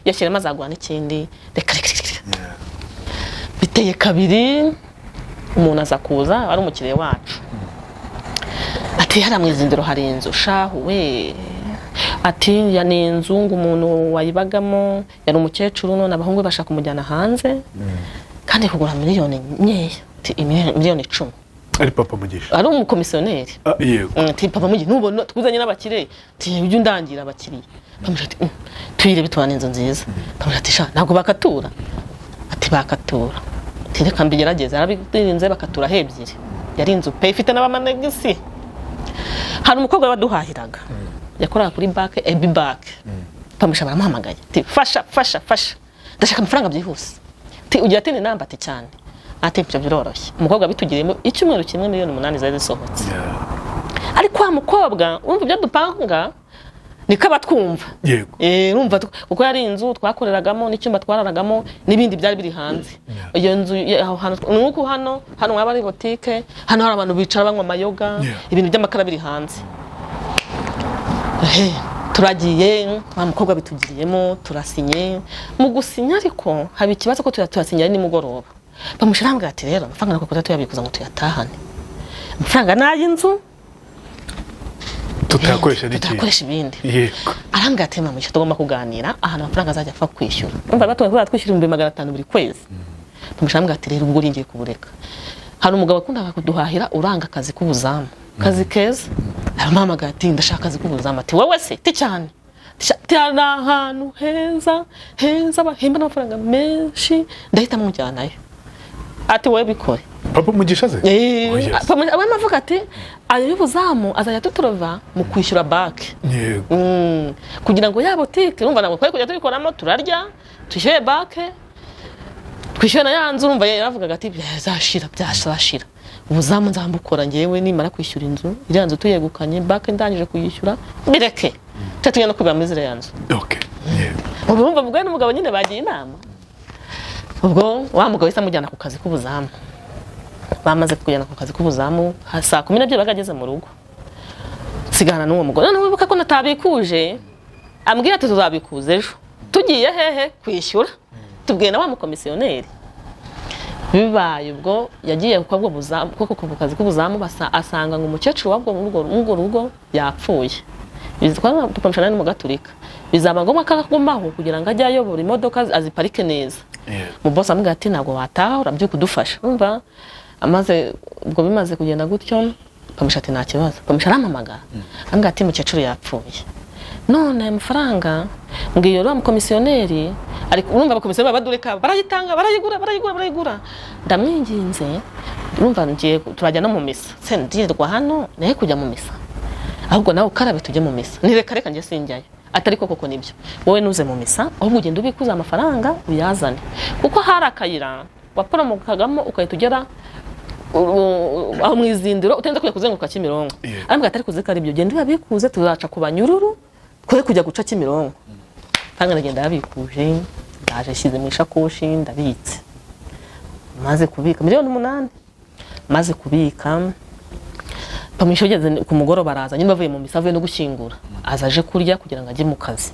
S2: Yashyiremo azaguha n'ikindi, reka reka reka reka. Biteye kabiri umuntu aza kuza ari umukiriya wacu, ati hariya mu izindiro hari inzu shahu we, ati ya ni inzu ngo umuntu wayibagamo yari umukecuru, none abahungu be bashaka kumujyana hanze kandi kugura miliyoni nkeya, ati 10 miliyoni.
S1: Ari Papa Mugisha?
S2: Ari umukomisiyoneri.
S1: Ah, yego.
S2: Ati Papa Mugisha, nubona twuzanye n'abakire, ati ujye undangira abakiriya. Papa Mugisha ati tuyirebe tubana inzu nziza. Papa Mugisha ati sha ntabwo bakatura, ati bakatura, ati reka mbigerageze. Yarabirinze bakatura ebyiri, yari inzu pe ifite n'abamanegisi. Hari umukobwa waduhahiraga yakoraga kuri banke, ebi banke. Papa Mugisha baramuhamagaye ati fasha fasha fasha, ndashaka amafaranga byihuse. Ati ugira ati ni namba, ati cyane, ati ibyo biroroshye. Umukobwa bitugiriyemo icyumweru kimwe, miliyoni 8 zari zisohotse. Ariko wa mukobwa urumva ibyo dupanga niko aba twumva. Urumva kuko yari inzu twakoreragamo n'icyumba twararagamo n'ibindi byari biri hanze. Iyo nzu aho hantu ni uko hano hano haba ari botike, hano hari abantu bicara banywa amayoga, ibintu by'amakara biri hanze. Turagiye, wa mukobwa bitugiriyemo, turasinye. Mu gusinya ariko haba ikibazo ko turasinya ari nimugoroba. Bamushyira arambwira ati rero amafaranga ntabwo kuza tuyabikuza ngo tuyatahane, amafaranga ni ay'inzu,
S1: tutayakoresha n'ikindi.
S2: Tutayakoresha ibindi. Arambwira ati mama, tugomba kuganira ahantu amafaranga azajya apfa kwishyura. Umva, batubwira ko twishyura 500,000 buri kwezi. Bamushyira arambwira ati rero ubwo uringiye kubureka. Hari umugabo wakundaga kuduhahira uranga akazi k'ubuzamu, kazi keza. Aramuhamagara ati ndashaka akazi k'ubuzamu. Ati wowe se? Ti cyane. Ati hari ahantu heza heza bahemba n'amafaranga menshi, ndahita mujyanayo. Ati wowe bikore.
S1: Papa Mugisha se? Oh, yes.
S2: We avuga ati ayo y'ubuzamu azajya tuturova mu kwishyura banki, kugira ngo ya botike, urumva ntabwo twari kujya tubikoramo, turarya twishyure banki, twishyure na ya nzu. Urumva yaravugaga ati byazashira, byazashira, ubuzamu nzambukora ngewe nimara kwishyura inzu, iriya nzu tuyegukanye, banki ndangije kuyishyura, bireke tujya tujya no kwibera muri ziriya nzu.
S1: Okay, yego.
S2: Ubu urumva ubwo n'umugabo nyine bagiye inama, ubwo wa mugabo yahise amujyana ku kazi k'ubuzamu. Bamaze kujyana ku kazi k'ubuzamu, saa 12 baga ageze mu rugo, nsigana n'uwo mugore. Noneho wibuka ko natabikuje, ambwira ati tuzabikuza ejo. Tugiye hehe kwishyura, tubwiye na wa mukomisiyoneri bibaye. Ubwo yagiye ku bwo buzamu, kuko ku kazi k'ubuzamu asanga ngo umukecuru wabwo muri urwo rugo yapfuye. Tukamushana n'umugaturika, bizaba ngombwa ko agumaho kugira ngo ajye ayobora imodoka aziparike neza. Mu boss amubwira ati ntabwo wataha, urabyuka udufasha. Urumva amaze ubwo bimaze kugenda gutyo, Pamusha ati nta kibazo. Pamusha arampamagara ambwira ati mukecuru yapfuye, none aya mafaranga mbwiye uriya mukomisiyoneri, ariko urumva abakomisiyoneri badureka barayitanga, barayigura, barayigura, barayigura. Ndamwinginze, urumva ngiye turajya no mu misa, se ndirirwa hano naye kujya mu misa, ahubwo nawe ukarabe tujye mu misa. Ni reka reka njye sinjyayo. Atari ko koko nibyo, wowe nuze mu misa, ahubwo ugenda ubikuza amafaranga uyazane, kuko hari akayira waporomokagamo ugahita ugera aho mu izindiro utenda kujya kuzenguruka Kimironko. Arambwira atari kuzi ko ari byo, genda uyabikuze, tuzaca ku banyururu twe kujya guca Kimironko. Kandi ndagenda yabikuje, ndaje nshyize mu ishakoshi, ndabitse. Maze kubika miliyoni 8, maze kubika, Pamusha ugeze ku mugoroba araza nyine bavuye mu misa, avuye no gushyingura, aza aje kurya kugira ngo ajye mu kazi.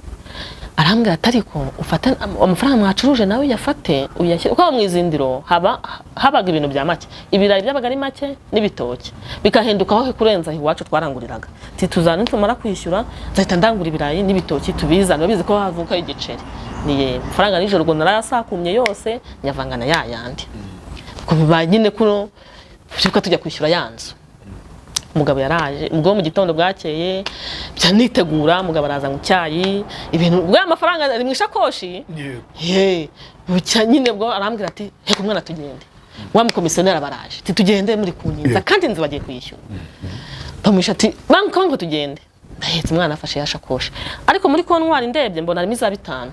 S2: Arambwira ati ariko ufate amafaranga mwacuruje nawe uyafate uyashyire, kuko aho mu izindiro haba habaga ibintu bya make, ibirayi byabaga ari make n'ibitoki bikahenduka aho kurenza iwacu twaranguriraga. Ati tuzana nitumara kwishyura nzahita ndangura ibirayi n'ibitoki tubizane, babizi ko havuka igiceri. Ni amafaranga nijoro ubwo narayasakumye yose, nyavangana ya yandi. Ubwo bibaye nyine kuno tubyuka tujya kwishyura ya nzu. Umugabo yaraje ubwo mu gitondo bwakeye, nitegura, umugabo araza mu cyayi, ibintu ubwo aya mafaranga ari mu ishakoshi. Ye bucya nyine ubwo arambwira ati reka umwana tugende, wa mukomisiyoneri abaraje, ati tugende muri kunyinza, kandi inzu bagiye kuyishyura. Bamuhisha ati banguka banguka tugende. Ndahetse umwana, afashe ya shakoshi, ariko muri kontwari ndebye mbona harimo iza 5.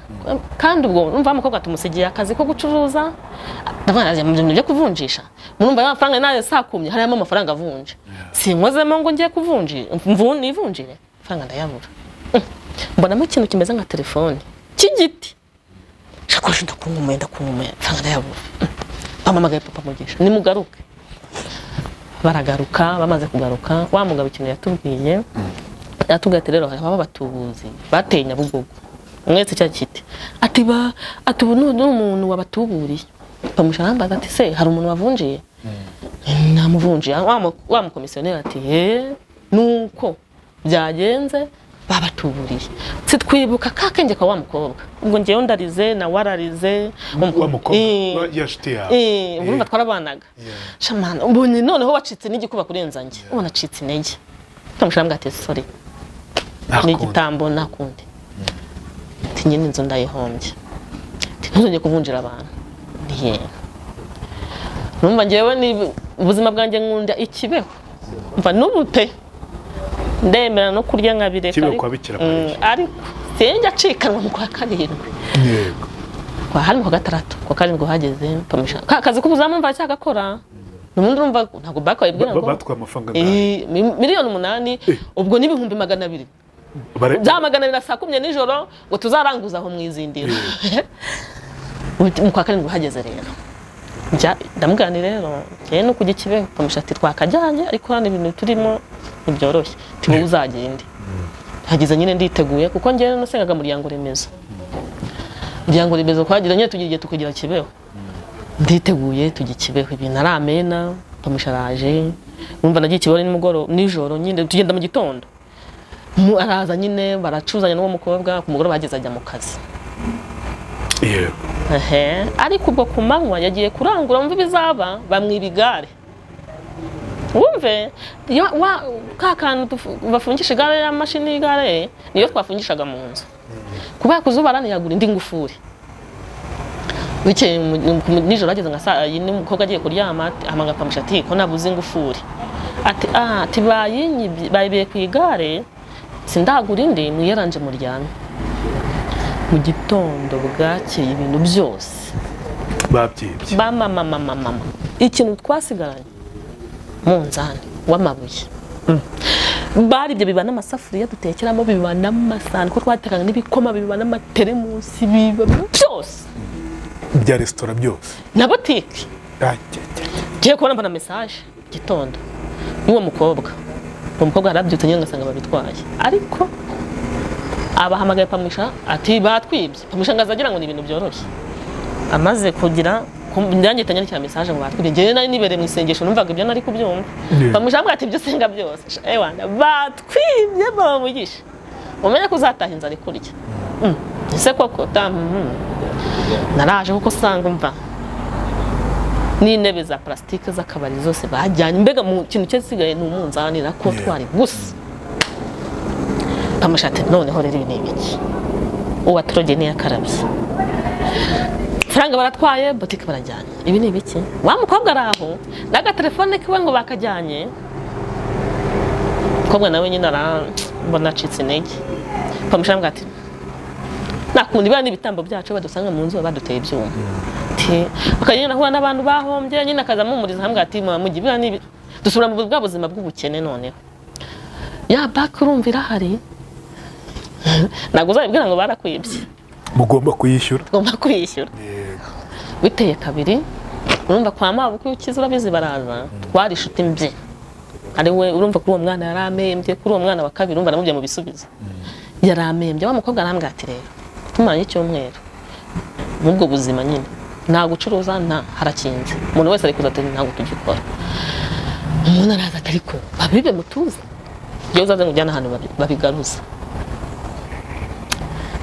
S2: Kandi ubwo numva wa mukobwa tumusigiye akazi ko gucuruza, ndavuga naje mu bintu byo kuvunjisha, murumva ya mafaranga nayo sakumye harimo amafaranga avunje, sinkozemo ngo ngiye kuvunjira nivunjire amafaranga, ndayabura. Mbonamo ikintu kimeze nka telefone cy'igiti, shakoshi ndakunkumeye, ndakunkumeye, amafaranga ndayabura. Bampamagaye Papa Mugisha, nimugaruke. Baragaruka. Bamaze kugaruka, wa mugabo ikintu yatubwiye, yatubwiye ati rero hari abatubuzi bateye Nyabugogo mwese cya kiti, ati ba ati ubu ni umuntu wabatuburiye. Bamusha arambaza ati se hari umuntu wavunjiye? Namuvunjiye. Wa mukomisiyoneri ati he nuko byagenze. Babatuburiye, sitwibuka ka kenge ka wa mukobwa. Ubwo ngewe ndarize, nawe ararize.
S1: Wa mukobwa
S2: Eh,
S1: ya nshuti yawe?
S2: Eh, urumva twarabanaga. Shamana, mbonye noneho wacitse n'igikuba kurenza njye, ubona acitse intege, ndamushira mbwa ati: "Sorry."
S1: Nta
S2: Ni
S1: kundi.
S2: igitambo, nta kundi. Ati: "Nyine inzu ndayihombye." Ati: "Ntuzongere kuvunjira abantu." Ntiyego, numva ngewe ni ubuzima bwanjye, nkunda ikibeho mva n'ubu pe, ndemera no kurya nkabireka.
S1: Kibeho kwa Bikira Mariya.
S2: Ariko sinjya acikanwa mu kwa karindwi. Kwa hari mu kwa gatandatu, kwa karindwi hageze mpamisha ka kazi k'ubuzamu, mva cyagakora n'ubundi, urumva ntabwo bakabibwira ngo
S1: Batwaye amafaranga angahe?
S2: Eh, 8 miliyoni. Ubwo n'200 000. Bya 200 na saa kumi nijoro ngo tuzaranguza aho mu izindiro. Mu kwa karindwi hageze rero, njya ndamubwira nti: "Rero njyewe no kujya ikibeho." Pamusha ati: "Twakajyanye, ariko hano ibintu turimo ntibyoroshye." Ati: "Wowe uzagende." Hageze nyine nditeguye, kuko njyewe nasengaga muryango remezo, muryango remezo twagira nyine tugira igihe tukagira Kibeho. Nditeguye, tujya Kibeho, ibintu ari amena. Pamusha araje, numva nagiye Kibeho nimugoroba, nijoro nyine tugenda mu gitondo. Araza nyine baracuzanya n'uwo mukobwa, ku mugoroba hageze ajya mu kazi. Ehe, ariko ubwo ku manywa yagiye kurangura, wumva ibizaba, bamwiba igare. Wumve ka kantu bafungisha igare, ya mashini y'igare niyo twafungishaga mu nzu, kubera kuzuba araniyagura indi ngufuri. Bukeye nijoro hageze nka saa yine, umukobwa agiye kuryama, ahamagara pamusha ati: "Ko nabuze ingufuri?" Ati: "Ah," ati, "bayinyibye, bayibiye ku igare, sindagura indi, mwiyaranje muryame." Mu gitondo bwakeye ibintu byose
S1: Babyibye.
S2: Bamamamamama, ikintu twasigaranye munzani w'amabuye bari ibyo, biba n'amasafuriya dutekeramo, biba n'amasahani ko twatekaga n'ibikoma, biba n'amateremusi, biba byose.
S1: Bya resitora byose.
S2: Na butike.
S1: Ah, cya, cya, cya.
S2: Ngiye kubona mbona message gitondo y'uwo mukobwa. Uwo mukobwa yarabyutse nyine ngasanga babitwaye, ariko abahamagaye Pamusha ati: "Batwibye." Pamusha ngo azagira ngo ni ibintu byoroshye. Amaze kugira nanjye tanyandikira message ngo batwibye. Njyewe nari nibereye mu isengesho, numvaga ibyo nari kubyumva. Pamusha ambwira ati: "Ibyo usenga byose ewana batwibye, baba mugisha, umenye ko uzataha inzara ikurya." Ese koko ta naraje kuko usanga mva n'intebe za plastique z'akabari zose bajyanye, mbega mu kintu cyasigaye ni umunzani na comptoir gusa. Pamusha ati: "Noneho rero ibi ni ibiki?" Uwaturogeye niyakarabye, faranga baratwaye, botike barajyanye, ibi ni ibiki? Wa mukobwa ari aho n'agatelefone kiwe ngo bakajyanye. Umukobwa nawe nyine arambona acitse intege. Pamusha arambwira ati: "Nakunda ibara n'ibitambo byacu, badusanga mu nzu baba baduteye ibyuma." Ati akagenda ahura n'abantu bahombye nyine, akaza amumuriza, ambwira ati: "Mama mugi, biriya ni dusubira mu bwa buzima bw'ubukene." Noneho ya baki urumva irahari, ntabwo uzabibwira ngo barakwibye.
S1: Mugomba kuyishyura.
S2: Tugomba kwishyura. Biteye kabiri, urumva kwa mabuko iyo ukize urabizi baraza. Twari inshuti mbi, ari we urumva kuri uwo mwana yaramembye, kuri uwo mwana wa kabiri urumva namubye mu bisubizo yaramembye. Wa mukobwa arambwira ati: "Rero tumaranye icyumweru muri ubwo buzima nyine, nta gucuruza, nta harakinze, umuntu wese ari kuza ati ntabwo tugikora." Umuntu araza ati: "Ariko babibe mutuze, njyewe uzaze ngujyane ahantu babigaruza."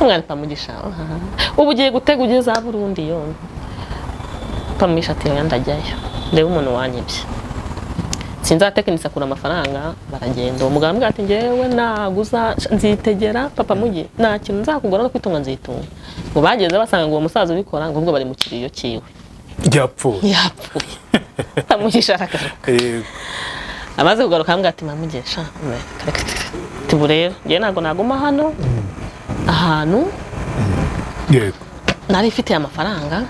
S2: Umwana Pamugisha, ubu ugiye gutega ugeze za Burundi yo. Pamugisha ati: "Oya, ndajyayo ndebe umuntu wanyibye, sinzatekinisa akura amafaranga." Baragenda, uwo mugabo aramubwira ati: "Njyewe naguza nzitegera papa mugi, nta kintu nzakugura, no kwitunga nzitunga." Ngo bageze basanga ngo uwo musaza ubikora, ngo ubwo bari mu kiriyo cyiwe.
S1: Ryapfuye.
S2: Yapfuye. Pamugisha aragaruka. Amaze kugaruka arambwira ati: "Mamugesha, tubu rero njyewe ntabwo naguma hano ahantu nari ifitiye amafaranga,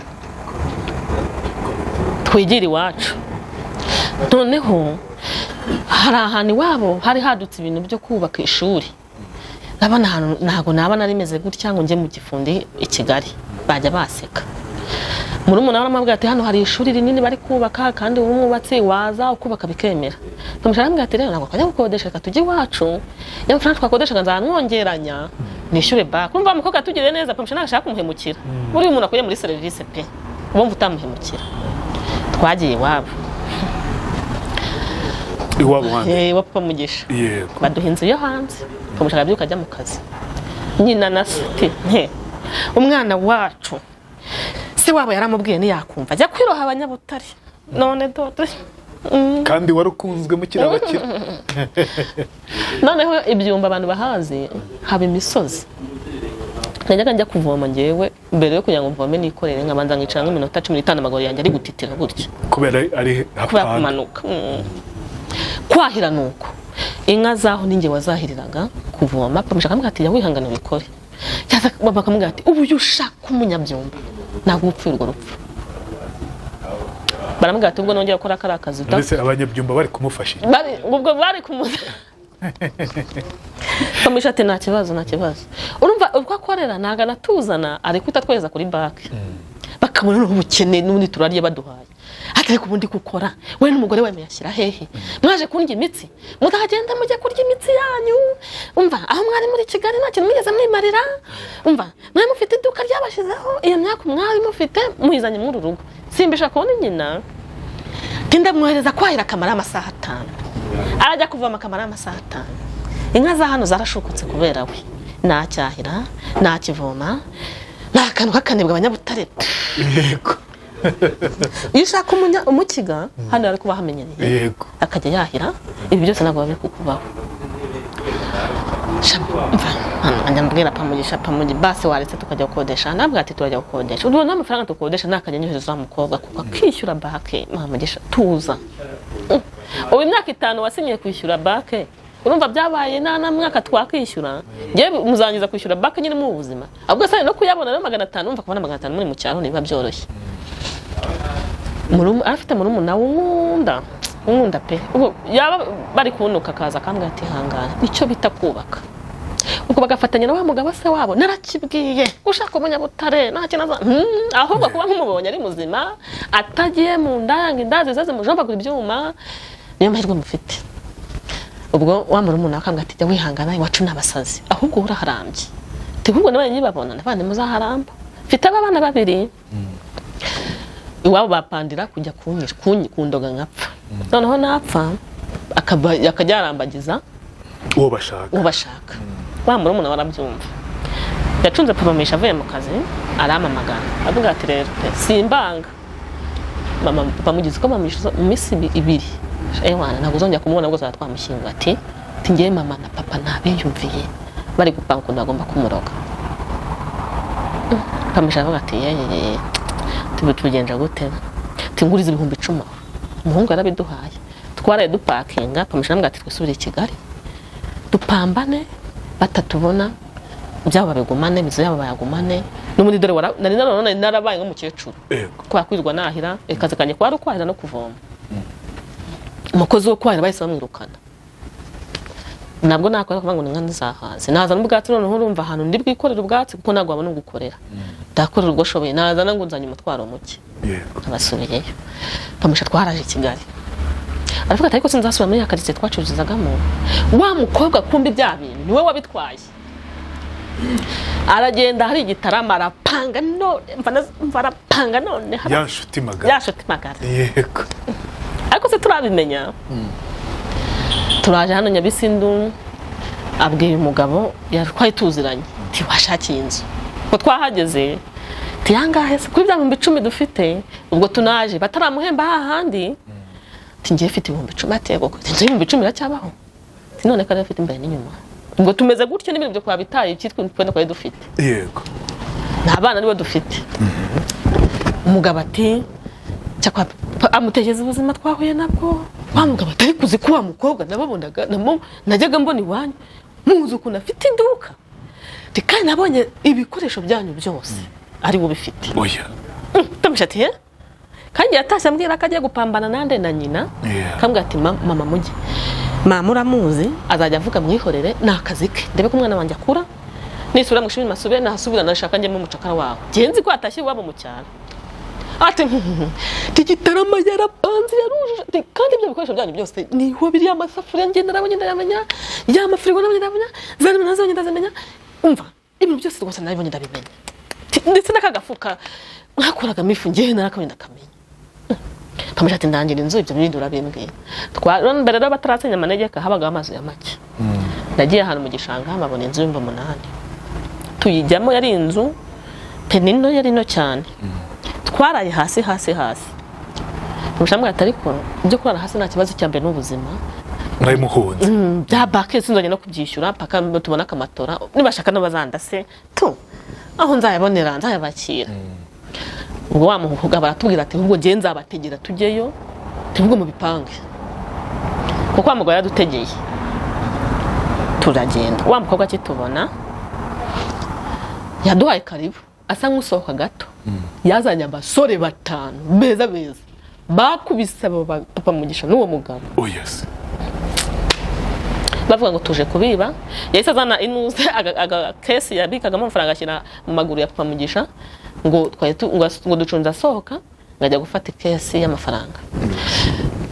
S2: twigire iwacu." Noneho hari ahantu iwabo hari hadutse ibintu byo kubaka ishuri. Ndabona ahantu ntabwo naba nari meze gutya ngo njye mu gifundi i Kigali bajya baseka. Murumuna we aramubwira ati: "Hano hari ishuri rinini bari kubaka, kandi ubu umwubatsi waza ukubaka bikemera." Tumusha aramubwira ati: "Rero ntabwo twajya gukodesha, reka tujye iwacu, ya mafaranga twakodeshaga nzamwongeranya nishyure banki." Urumva wa mukobwa yatugiriye neza, Pamusha ntabwo ashaka kumuhemukira. Buriya umuntu akuye muri serivisi pe, wumva utamuhemukira. Twagiye iwabo.
S1: Iwabo wande?
S2: Wa Papa Mugisha. Baduha inzu yo hanze. Papa Mugisha arabyuka ajya mu kazi, nyina na se ati, "Nte umwana wacu, se wabo yaramubwiye ntiyakumva, ajya kwiroha abanyabutare none dore."
S1: Kandi wari ukunzwe mukiri abakire.
S2: Noneho ibyumba abantu bahazi haba imisozi. Najyaga njya kuvoma ngewe, mbere yo kugira ngo mvome nikorere nkabanza nkicara nk'iminota 15, amaguru yanjye ari gutitira gutya.
S1: Kubera ari
S2: Kubera
S1: hapana.
S2: kumanuka. Kwahira ni uko, inka zaho ninjye wazahiriraga. Kuvoma, Pamusha akamubwira ati: "Jya wihangana ubikore." Yaza bakamubwira ati: "Ubu iyo ushaka umunyabyumba ntabwo upfuye urwo rupfu." Baramubwira ati: "Ubwo nongera gukora kariya kazi
S1: Ndetse abanyabyumba bari kumufasha iki?
S2: Ubwo bari kumuza." Pamusha ati: "Nta kibazo, nta kibazo." Urumva ubwo akorera ntabwo anatuzana, ari kutatwohereza kuri banki, bakabona noneho ubukene n'ubundi turarya baduhaye. Ati: "Ariko ubundi gukora we n'umugore we muyashyira hehe? Mwaje kundya imitsi, mutagenda mujye kurya imitsi yanyu. Umva, aho mwari muri Kigali nta kintu mwigeze mwimarira. Umva, mwari mufite iduka ryabashizeho iyo myaka mwari mufite, muyizanye muri uru rugo." Simbisha kubona nyina ndamwohereza kwahira akamara amasaha 5, arajya kuvoma akamara amasaha 5. Inka za hano zarashukutse kubera we, ntacyahira, ntakivoma, nta kantu k'akanebwe abanyabutare. Iyo ushaka umukiga hano ari kuba hamenyereye, akajya yahira, ibi byose ntabwo biba biri kukubaho. Sha, mva, hano njya mbwira Pamugisha: "Pamugi, basi waretse tukajya gukodesha." Nabwo ati: "Turajya gukodesha, ubu n'amafaranga dukodesha nakajya nyohereza wa mukobwa kuko akishyura bake." "Mugisha, tuza. Ubu imyaka 5 wasinyiye kwishyura bake, urumva byabaye nta na mwaka twakishyura. Ngewe muzangiza kwishyura bake nyine mu buzima." Ahubwo se no kuyabona rero 500, urumva kubona 500 muri mu cyaro ntibiba byoroshye. Afite murumuna wunkunda, unkunda pe. Ubwo yaba bari kunuka akaza akambwira ati: "Hangana, nicyo bita kubaka." Ubwo bagafatanya na wa mugabo se wabo: "Narakibwiye, ushaka umunyabutare nta kintu aza." Ahubwo kuba nkumubonye ari muzima, atagiye mu ndaya ngo indazi zize zimujombagura ibyuma, niyo mahirwe mufite. Ubwo wa murumuna akambwira ati: "Jya wihangana, iwacu ni abasazi, ahubwo uraharambye." Ati: "Ahubwo nabaye nkibabona nabandi muzaharamba." Mfite abana babiri, iwabo bapandira kujya kundoga nkapfa, noneho napfa akajya yarambagiza
S1: uwo bashaka.
S2: Uwo bashaka. Wa murumuna warabyumva, yacunze Papa Mugisha avuye mu kazi, arampamagara avuga ati: "Rero pe, simbanga mama." Papa Mugisha, uko mama Mugisha mu minsi 2, ewana, ntabwo uzongera kumubona rwose, twamushyinguye. Ati: "Ngewe mama na papa ntabiyumviye, bari gupanga ukuntu bagomba kumuroga." Papa Mugisha aravuga ati: "Yeyeye, tubigenja gute?" Ati: "Nguriza 10,000 aho." Umuhungu yarabiduhaye, twaraye dupakinga. Papa Mugisha aramubwira ati: "Twisubire i Kigali dupambane, batatubona, ibyabo babigumane, imizu yabo bayagumane." N'ubundi dore nari nanone narabaye nk'umukecuru kwa kwirwa nahira, akazi kanjye kwari ukwahira no kuvoma. Umukozi wo kwahira bahise bamwirukana, ntabwo nakora kuvuga ngo ni inka ntizahaze, nazana ubwatsi. Noneho urumva ahantu ndi bwikorere ubwatsi, kuko ntabwo wabona ugukorera, ndakorera ubwo shoboye, nazana ngo nzanye umutwaro muke. Abasubiyeyo. Pamusha twaraje i Kigali, aravuga ati: "Ariko sinzasubira muri ya karitsiye twacururizagamo." Wa mukobwa kumbi bya bintu niwe wabitwaye, aragenda hari igitarama arapanga none mva arapanga none
S1: Ya nshuti magara.
S2: Ya nshuti magara. Ariko se turabimenya, turaje hano Nyabisindu, abwiye umugabo twari tuziranye ati: "Washakiye inzu ko twahageze?" Ati: "Yangahe se kuri bya 10,000 dufite?" Ubwo tunaje bataramuhemba hahandi. Ati: "Ngiye mfite 10,000." Ati: "Yego, inzu y'10,000 iracyabaho?" Ati: "None ko ari afite imbere n'inyuma." Ubwo tumeze gutyo n'ibintu byo twabitaye, icyitwa twenda twari dufite. Nta bana nibo dufite. Umugabo ati cyakwa amutekereza ubuzima twahuye nabwo. Wa mugabo atari kuzi ko wa mukobwa nababonaga najyaga mbona iwanyu, muzi ukuntu afite iduka. Ati: "Kandi nabonye ibikoresho byanyu byose ari we ubifite."
S1: Oya.
S2: Tamusha ati: "He?" Kandi yatashye ambwira ko agiye gupambana nande na nyina. Kambwira ati: "Mama mujye, mama uramuzi azajya avuga, mwihorere, ni akazi ke. Ndebe ko umwana wanjye akura, nisubira mu ishuri masubire, nahasubira nashaka njye mu mucakara wawe." Nzi ko yatashye iwabo mu cyaro. Ati: "Tigitarama yarapanze, yarujuje." Ati: "Kandi ibyo bikoresho byanyu byose niho biri, amasafuriya ngenda nabonye ndayamenya, ya mafirigo nabonye ndayamenya, za nimero nazibonye ndazimenya. Umva, ibintu byose rwose nabibonye ndabimenya." Ati: "Ndetse n'aka gafuka mwakoragamo ifu ngewe narakabonye ndakamenya." Pamugisha ati ndangira inzu, ibyo bindi urabimbwira. Mbere rero batarasenya amanegeka, habagaho amazu ya make. Nagiye ahantu mu gishanga, mpabona inzu y'ibihumbi 8, tuyijyamo. Yari inzu pe, ni nto, yari nto cyane. Twaraye hasi hasi hasi. Pamugisha arambwira ati ariko ibyo kurara hasi nta kibazo, cya mbere ni ubuzima.
S1: Mwari muhunze.
S2: Bya bake sinzongera no kubyishyura paka tubona akamatora, nibashaka n'abazandase tu aho nzayabonera nzayabakira. Ubwo wa mugabo baratubwira ati ahubwo ngewe nzabategera tujyeyo, tubwo mu bipange, kuko wa mugabo yaradutegeye turagenda. Wa mukobwa akitubona yaduhaye karibu, asa nk'usohoka gato, yazanye abasore batanu beza beza, bakubise abo papa Mugisha n'uwo mugabo.
S1: Oh yes.
S2: Bavuga ngo tuje kubiba. Yahise azana inuze aga kesi yabikagamo amafaranga, ashyira mu maguru ya papa Mugisha, ngo twari ngo ducunze asohoka ngo ajya gufata ikesi y'amafaranga.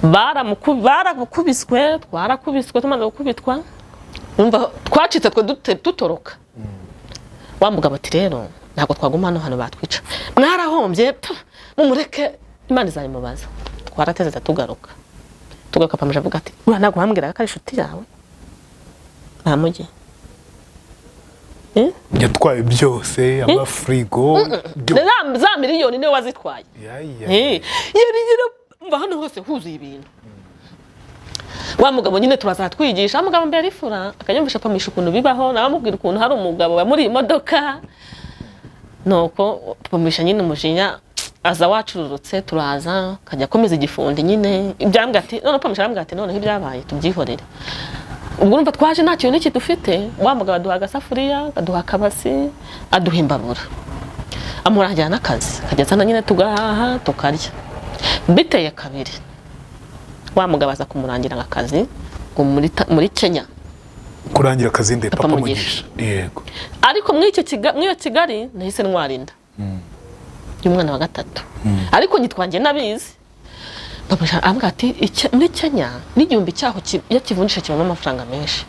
S2: Baramukubiswe, twarakubiswe. Tumaze gukubitwa, umva, twacitse twe dutoroka. Wa mugabo ati rero ntabwo twaguma hano, hano batwica, mwarahombye, pfu, mumureke Imana izabimubaza. Twarateze tugaruka, tugaruka Pamuje avuga ati uriya ntabwo wambwiraga ko ari inshuti yawe ntamugi?
S1: Yatwaye byose, amafirigo
S2: Za miliyoni niwe wazitwaye.
S1: Ya.
S2: Yari mva hano hose huzuye ibintu. Wa mugabo nyine turaza twigisha, wa mugabo mbere arifura akanyumvisha pamisha ukuntu bibaho, nawe amubwira ukuntu hari umugabo wamuri imodoka. Nuko pamisha nyine umujinya aza wacururutse, turaza akajya akomeza igifundi nyine ibyambwa. Ati none pamisha arambwira ati noneho ibyabaye tubyihorere. Ubwo urumva twaje nta kintu n'iki dufite. Wa mugabo aduha agasafuriya, aduha akabasi, aduha imbabura, amurangira n'akazi akajya azana nyine tugahaha tukarya. Biteye kabiri, wa mugabo aza kumurangira akazi ngo muri Kenya.
S1: Kurangira akazi nde?
S2: Papa
S1: Papa
S2: Mugisha.
S1: Mugisha, yego.
S2: Ariko muri icyo muri iyo Kigali nahise ntwara inda y'umwana wa gatatu, ariko nyitwanjye nabizi. Papa arambwira ati muri Kenya n'igihumbi cyaho iyo kivunjisha kibamo amafaranga menshi,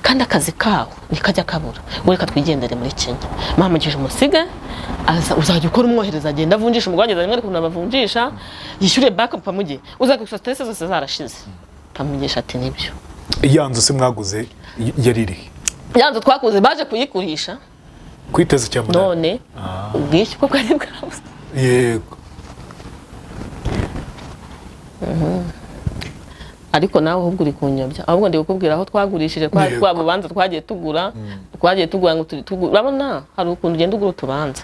S2: kandi akazi kaho ntikajya kabura, we reka twigendere muri Kenya. Mama Mugisha umusige, aza uzajya ukora umwohereza, agenda avunjisha, umugabo rimwe ukuntu abavunjisha, yishyure baka papa mugihe uzagusa stress zose zarashize. Papa Mugisha ati nibyo.
S1: Ya nzu se mwaguze yari irihe?
S2: Ya nzu twakuze baje kuyigurisha.
S1: Kwiteza cyamunara.
S2: None ubwishyu ko bwari bwabuze.
S1: Yego.
S2: Ariko nawe ahubwo uri kunyobya, ahubwo ndi kukubwira aho twagurishije kwa twa bubanza twagiye tugura ngo urabona hari ukuntu ugenda ugura utubanza,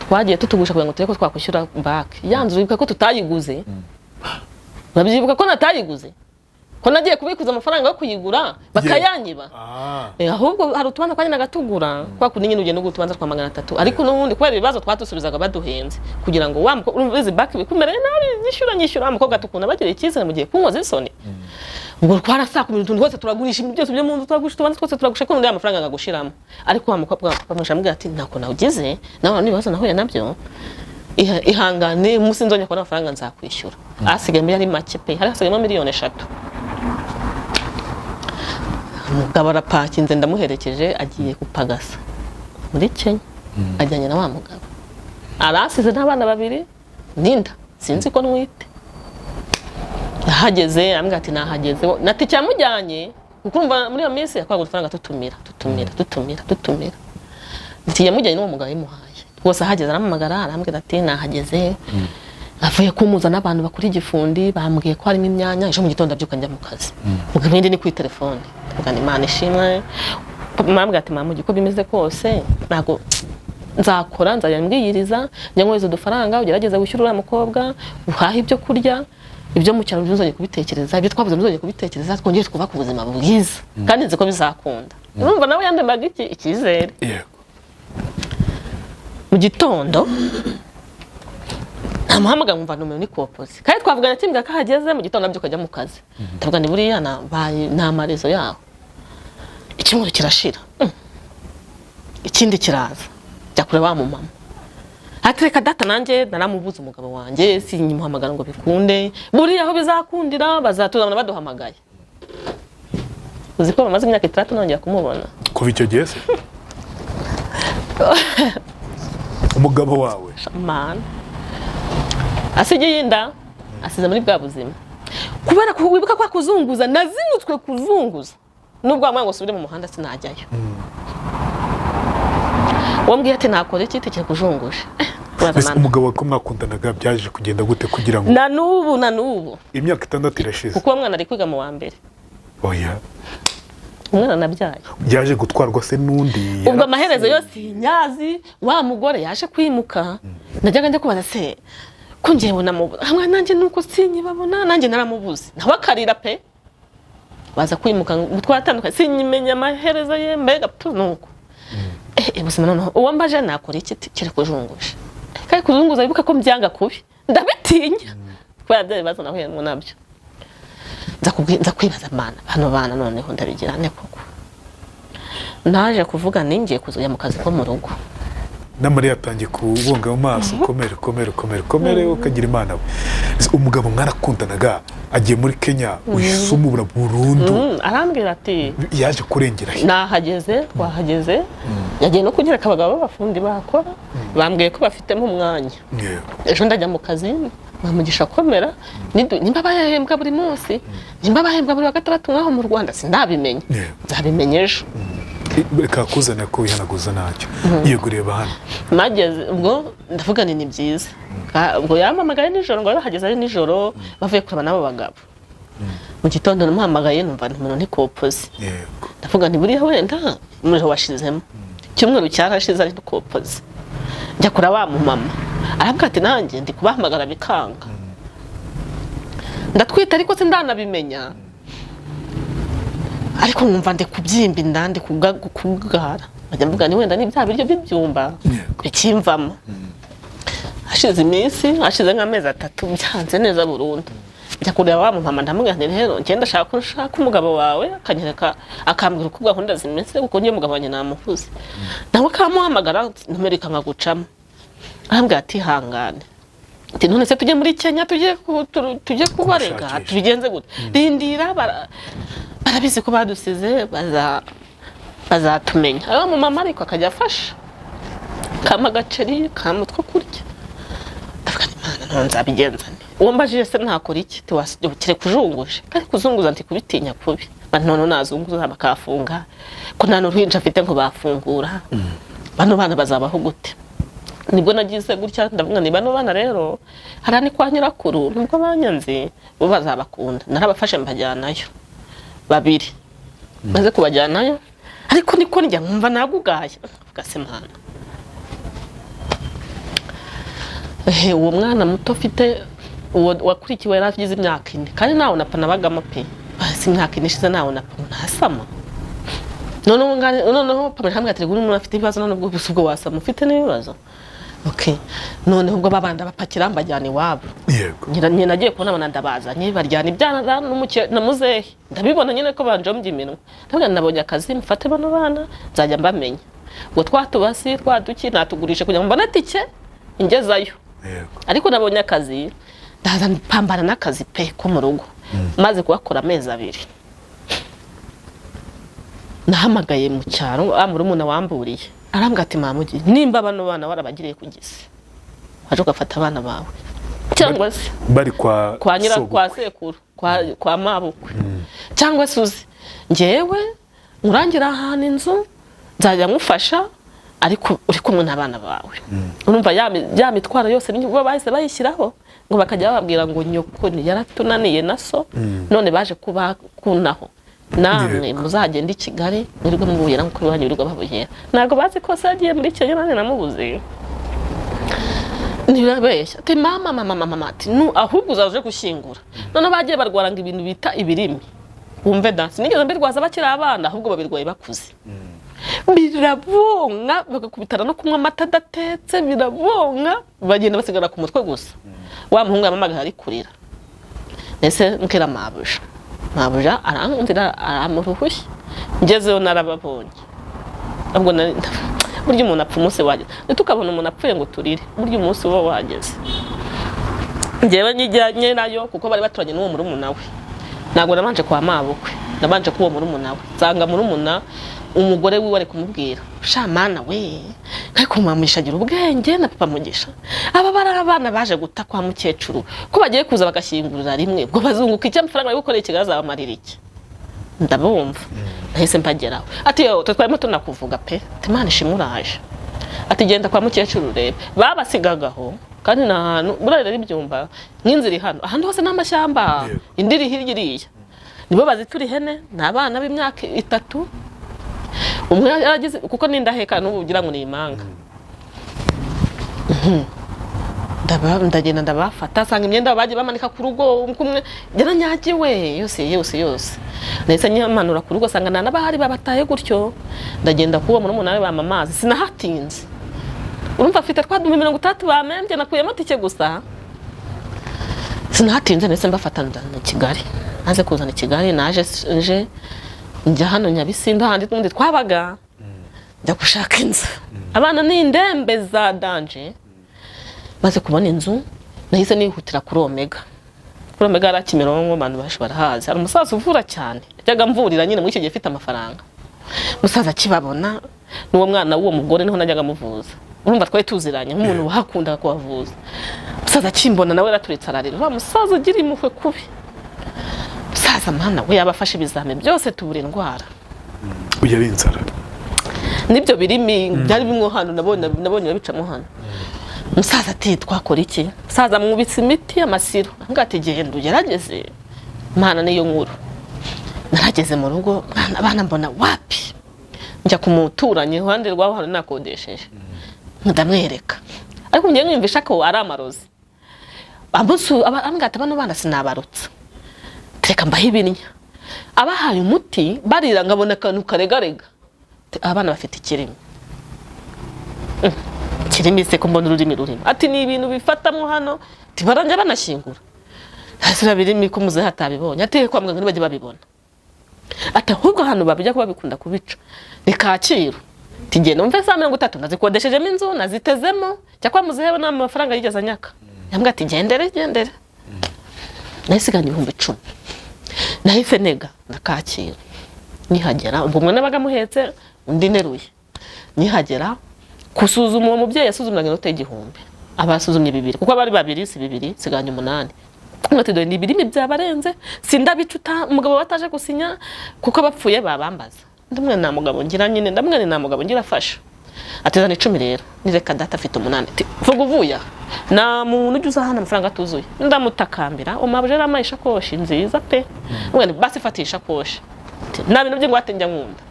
S2: twagiye tutugurisha kugira ngo turebe ko twakwishyura banki ya nzu. Uribuka ko tutayiguze? Urabyibuka ko natayiguze, ko nagiye kubikuza amafaranga yo kuyigura bakayanyiba? Ahubwo hari utubanza twagendaga tugura kwa kundi nyine ugenda ugura utubanza twa 300, ariko n'ubundi kubera ibibazo twatusubizaga baduhenze, kugira ngo wa mukobwa, urumva izi banki bikumereye nabi, nyishyura nyishyura, wa mukobwa tukunda bagira icyizere mu gihe kunkoza isoni. Ubwo twarasakumira utuntu twose turagurisha, ibintu byose byo mu nzu turagurisha, utubanza twose turagurisha, ko n'undi amafaranga akagushiramo. Ariko wa mukobwa bamusha amubwira ati ntako nawugize nawe n'ibibazo nahuye nabyo, ihangane, umunsi nzongera kubona amafaranga nzakwishyura. Asigaye yari make pe, hari hasigayemo miliyoni 3. Umugabo arapakinze, ndamuherekeje, agiye gupagasa muri Kenya, ajyanye na wa mugabo, arasize n'abana babiri n'inda sinzi ko ntwite. Yahageze arambwira ati nahageze, na tike yamujyanye, kuko urumva muri iyo minsi yakoraga udufaranga tutumira tutumira tutumira tutumira. Ati yamujyanye n'uwo mugabo yamuhaye rwose. Ahageze arampamagara, arambwira ati nahageze, avuye kumuza n'abantu bakora igifundi, bambwiye ko harimo imyanya ejo mu gitondo abyuka njya mu kazi. Ubwo ibindi ni kuri telefone. Ndavuga nti Imana ishimwe. Mambwira ati mama, uko bimeze kose ntabwo nzakora, nzajya mbwiyiriza, njya nkohereza udufaranga, ugerageze wishyura uriya mukobwa, uhahe ibyo kurya, ibyo mu cyaro ntuzongere kubitekereza, ibyo twabuze ntuzongere kubitekereza, twongere twubake ubuzima bwiza, kandi nzi ko bizakunda. Urumva nawe yandemaga iki icyizere. Mu gitondo ntamuhamagara, nkumva nomero ni kopozi, kandi twavugana kimbwira ko ahageze mu gitondo abyuka ajya mu kazi. Ndavuga ni buriya nabaye ni amarezo yaho. Icyumweru kirashira. Ikindi kiraza, njya kureba wa mumama, ati reka data, nanjye naramubuze umugabo wanjye, sinyimuhamagara ngo bikunde, buriya aho bizakundira bazatuzabona baduhamagaye. Uzi ko bamaze imyaka 6 nongera kumubona?
S1: Kuva icyo gihe se umugabo wawe?
S2: Mana, asigiye inda. Asize muri bwa buzima kubera ko wibuka kwa kuzunguza, nazinutswe kuzunguza, nubwo wamwanga ngo usubire mu muhanda sinajyayo. Wambwiye ati nakora iki tekera kujunguje.
S1: Mbese umugabo wawe ko mwakundanaga, byaje kugenda gute kugira ngo
S2: Na n'ubu, na n'ubu.
S1: Imyaka 6 irashize.
S2: Kuko uwo mwana ari kwiga mu wa mbere.
S1: Oya.
S2: Umwana nabyaye.
S1: Byaje gutwarwa se n'undi?
S2: Ubwo amaherezo yose nyazi, wa mugore yaje kwimuka. Najyaga njya kubaza se ko ngewe namubona hamwe nanjye, nuko sinyibabona, nanjye naramubuze, nawe akarira pe. Baza kwimuka ngo twatandukanye, sinyimenya amaherezo ye, mbega tu nuko ubuzima. Noneho uwo mbaje nakora iki kiri kujunguje, kandi kuzunguza wibuka ko mbyanga kubi, ndabitinya kubera bya bibazo nahuyemo nabyo. Nza kwibaza, mana, bano bana noneho ndabigira nte koko? Naje kuvuga ningiye kuzajya mu kazi ko mu rugo.
S1: N'amarira yatangiye kubunga mu maso. Komere, komere, komere, komere, ukagira Imana we. Ese umugabo mwarakundanaga agiye muri Kenya, uhise umubura burundu?
S2: Arambwira ati
S1: Yaje kurengera he?
S2: Nahageze, twahageze, yagiye no kunyereka abagabo b'abafundi bakora, bambwiye ko bafitemo umwanya. Ejo ndajya mu kazi, bamugisha komera. Nimba bahembwa buri munsi, nimba bahembwa buri wa gatandatu nk'aho mu Rwanda, sindabimenya. Nzabimenya ejo.
S1: Reka kuzana ko wihanaguza ntacyo. Yego, reba hano.
S2: Mageze ubwo ndavuga ni byiza. Ubwo yampamagaye nijoro ngo bahageze ari nijoro, bavuye kureba n'abo bagabo. Mu gitondo namuhamagaye numva umuntu ntikopoze. Ndavuga nti buriya wenda umuriro washizemo, icyumweru cyarashize ari kopoze. Njya kura wa mumama, arambwira ati nanjye ndi kubahamagara bikanga, ndatwite ariko sindanabimenya, ariko nkumva ndi kubyimba inda, ndi kugara. Nkajya mvuga ni wenda ni bya biryo by'ibyumba bikimvamo. Hashize iminsi, hashize nk'amezi 3, byanze neza burundu, njya kureba wa mumama, ndamubwira nti rero ngenda ndashaka ko nshaka umugabo wawe, akanyereka, akambwira uko gahunda zimeze, kuko niyo mugabo wanjye namuhuze, nawe akamuhamagara nomero ikankagucamo. Arambwira ati hangane, ati none se tujye muri Kenya, tujye kubarega?
S1: Kumushakisha.
S2: Tubigenze gute? Rindira, barabizi ko badusize, bazatumenya. Ayo mumama ariko akajya afasha, kama agaceri, kama utwo kurya. Ndavuga nti Mana, none nzabigenza nte? Uwo mbajije se ntakora iki kire kujunguje, kandi kuzunguza nti kubitinya kubi. Ba none nazunguza bakafunga, ko nta n'uruhinja afite ngo bafungura, bano bana bazabaho gute? Nibwo nagize gutya ndavuga ni bano bana rero hariya ni kwa nyirakuru, nubwo banyanze bo bazabakunda. Narabafashe mbajyanayo babiri. Maze kubajyanayo, ariko niko njya nkumva nagugaye, mvuga se Mana, uwo mwana muto afite uwo wakurikiwe yari agize imyaka 4, kandi nawe napfa nabagamo pe. Basi imyaka 4 ishize nawe napfa ntasama. Noneho noneho papa hamwe ati umuntu afite ibibazo, none ubwo ubwo wasama ufite n'ibibazo? Okay, noneho ubwo babanda bapakira mbajyana iwabo. Nyina nagiye kubona abana ndabazanye, baryana ibyana na muzehe, ndabibona nyine ko banjombye iminwa. Ndavuga nabonye akazi, mufate bano bana nzajya mbamenya. Ubwo twatubasi twaduki natugurisha kugira ngo mbone tike ingezayo. Ariko nabonye akazi, ndaza mpambana n'akazi pe ko mu rugo. Maze kuhakora amezi 2, nahamagaye mu cyaro wa murumuna wamburiye, arambwira ati mamugi, nimba bano bana warabagiriye ku gisi, waje ugafata abana bawe, cyangwa se
S1: Bari kwa
S2: kwa nyira
S1: sobukwe.
S2: Kwa sekuru, kwa mabukwe, cyangwa se uzi njyewe nkurangira ahantu inzu nzajya nkufasha, ariko uri kumwe n'abana bawe. Urumva ya mitwaro yose nibo bahise bayishyiraho, ngo bakajya bababwira ngo nyoko yaratunaniye na so, none baje kubakunaho, namwe muzagenda i Kigali mwirirwe mubuyera nk'uko iwanyu birirwa babuyera. Ntabwo bazi ko se yagiye muri Kenya, nanjye namubuze. Ntibabeshya ati mama, mama, mama, mama, ati nu ahubwo uzaza uje gushyingura. Noneho bagiye barwara ngo ibintu bita ibirimi, wumve dansi nigeze mbirwaza bakiri abana, ahubwo babirwaye bakuze, birabonka, bagakubitana no kunywa amata adatetse, birabonka, bagenda basigara ku mutwe gusa. Wa muhungu yamamagaye ari kurira, ese mbwira mabuja, mabuja arankundira, aramuruhushya, ngezeyo narababonye. Ubwo burya umuntu apfa umunsi wageze, ntitukabona umuntu apfuye ngo turire, burya umunsi uba wageze. Njyewe njyanye nayo kuko bari baturanye n'uwo murumuna we, ntabwo nabanje kwa mabukwe, nabanje k'uwo murumuna we, nsanga murumuna Umugore wiwe ari kumubwira: "Sha mana we, ariko mama Mugisha agira ubwenge na papa Mugisha. Aba bari abana baje guta kwa mukecuru, ko bagiye kuza bagashyingurira rimwe, ubwo bazunguka iki? Amafaranga bari gukorera i Kigali azabamarira iki?" Ndabumva, nahise mbageraho. Ati: "Yo, twe twarimo tunakuvuga pe." Ati: "Imana ishimwe uraje." Ati: "Genda kwa mukecuru urebe babasigagaho." Kandi ni ahantu buriya rero ibyumba nk'inzira iri hano, ahandi hose ni amashyamba. Indi iri hirya iriya, nibo bazitura ihene. Ni abana b'imyaka 3, umwe yaragize kuko n'indaheka n'ubu ugira ngo ni impanga. Ndagenda ndabafata, nsanga imyenda bagiye bamanika ku rugo kumwe yaranyagiwe yose yose yose. Nahise nyimanura ku rugo, nsanga nta n'abahari, babataye gutyo. Ndagenda kuba murumuna we, bampa amazi, sinahatinze. Urumva afite twa 60,000 bamembye, nakuyemo tike gusa, sinahatinze. Ndetse mbafata ndazana i Kigali. Maze kuzana i Kigali, naje nje njya hano Nyabisindu, handi n'ubundi twabaga, njya gushaka inzu. Abana ni indembe za danger. Maze kubona inzu, nahise nihutira kuri Omega. Kuri Omega hari Kimironko, abantu benshi barahazi, hari umusaza uvura cyane, yajyaga amvurira nyine muri icyo gihe afite amafaranga. Umusaza akibabona n'uwo mwana w'uwo mugore, niho najyaga amuvuza. Urumva twari tuziranye nk'umuntu wahakundaga kuhavuza. Umusaza akimbona nawe yaraturitse ararira. Wa musaza ugira impuhwe kubi. Umusaza mana we, yabafashe ibizame byose, tubura indwara.
S1: Uyu ari inzara.
S2: N'ibyo birimi byari bimwe hano, nabonye babicamo hano. Umusaza ati: "Twakora iki?" Umusaza mwubitse imiti amasiro, ambwira ati: "Genda ugerageze, Imana niyo nkuru." Narageze mu rugo, abana mbona wapi. Njya ku muturanyi iruhande rwaho hano nakodesheje, ndamwereka, ariko ngiye mwiyumvisha ko ari amarozi. Ambwira ati: "Bano bana sinabarutsa, reka mbahe ibinnya." Abahaye umuti barira, nkabona akantu karegarega. Ati: "Abana bafite ikirimi." Kirimi se ko mbona ururimi rurimo? Ati: "Ni ibintu bifatamo hano." Ati: "Barajya banashyingura hasi birimi ko muzehe atabibonye." Ati: "Kwa muganga ntibajya babibona." Ati: "Ahubwo hano babijya kuba bikunda kubica ni Kacyiru." Ati: "Genda umve saa 30 nazikodeshejemo inzu, nazitezemo cyakora muzehe we nta mafaranga yigeze anyaka." Yambwiye ati: "Gendere, gendere." Nahisiganye 10,000, nahise nega na Kacyiru. Nkihagera, ubwo umwe nabaga amuhetse, undi neruye. Nkihagera gusuzuma uwo mubyeyi, yasuzumwaga inote y'1000, aba yasuzumye bibiri, kuko bari babiri, si bibiri, nsiganye umunani. Ati: "Dore ni ibirimi byabarenze, sindabicuta umugabo bataje gusinya, kuko bapfuye babambaza." Ndamwe nta mugabo ngira nyine, ndamwe nta mugabo ngira afasha. Ati: "Zana 10 rero." Nireka data, afite umunani. Ati: "Vuga uvuye aha, nta muntu ujya uza hano amafaranga atuzuye." Ndamutakambira, umabuje yarampaye ishakoshi nziza pe. Mwene basi fata ishakoshi. Ati: "Nta bintu by'ingwate njya nkunda,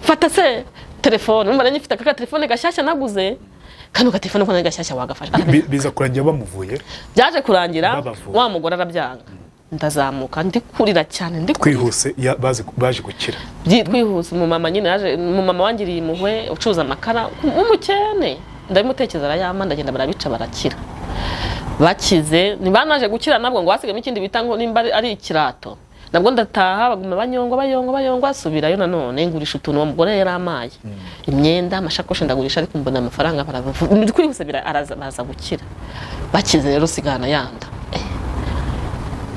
S2: fata se telefone." Urumva nanjye mfite aka telefone gashyashya naguze, kano ka telefone ko nari gashyashya, wagafasha.
S1: Biza kurangira bamuvuye?
S2: Byaje kurangira
S1: Babavuye.
S2: wa mugore arabyanga. Ndazamuka ndikurira cyane, ndikurira.
S1: Twihuse, baje gukira?
S2: Twihuse, umumama nyine yaje, umumama wangiriye impuhwe, ucuruza amakara, w'umukene, ndabimutekereza arayampa. Ndagenda barabica, barakira. Bakize, ntibanaje gukira nabwo ngo hasigamo ikindi bita ngo nimba ari ikirato. Nabwo ndataha, baguma banyongwa, bayongwa, bayongwa. Asubirayo nanone, ngurisha utuntu uwo mugore yari amaye, imyenda, amashakoshi, ndagurisha, ariko mbona amafaranga twihuse araza, baza gukira. Bakize rero sigana yanda.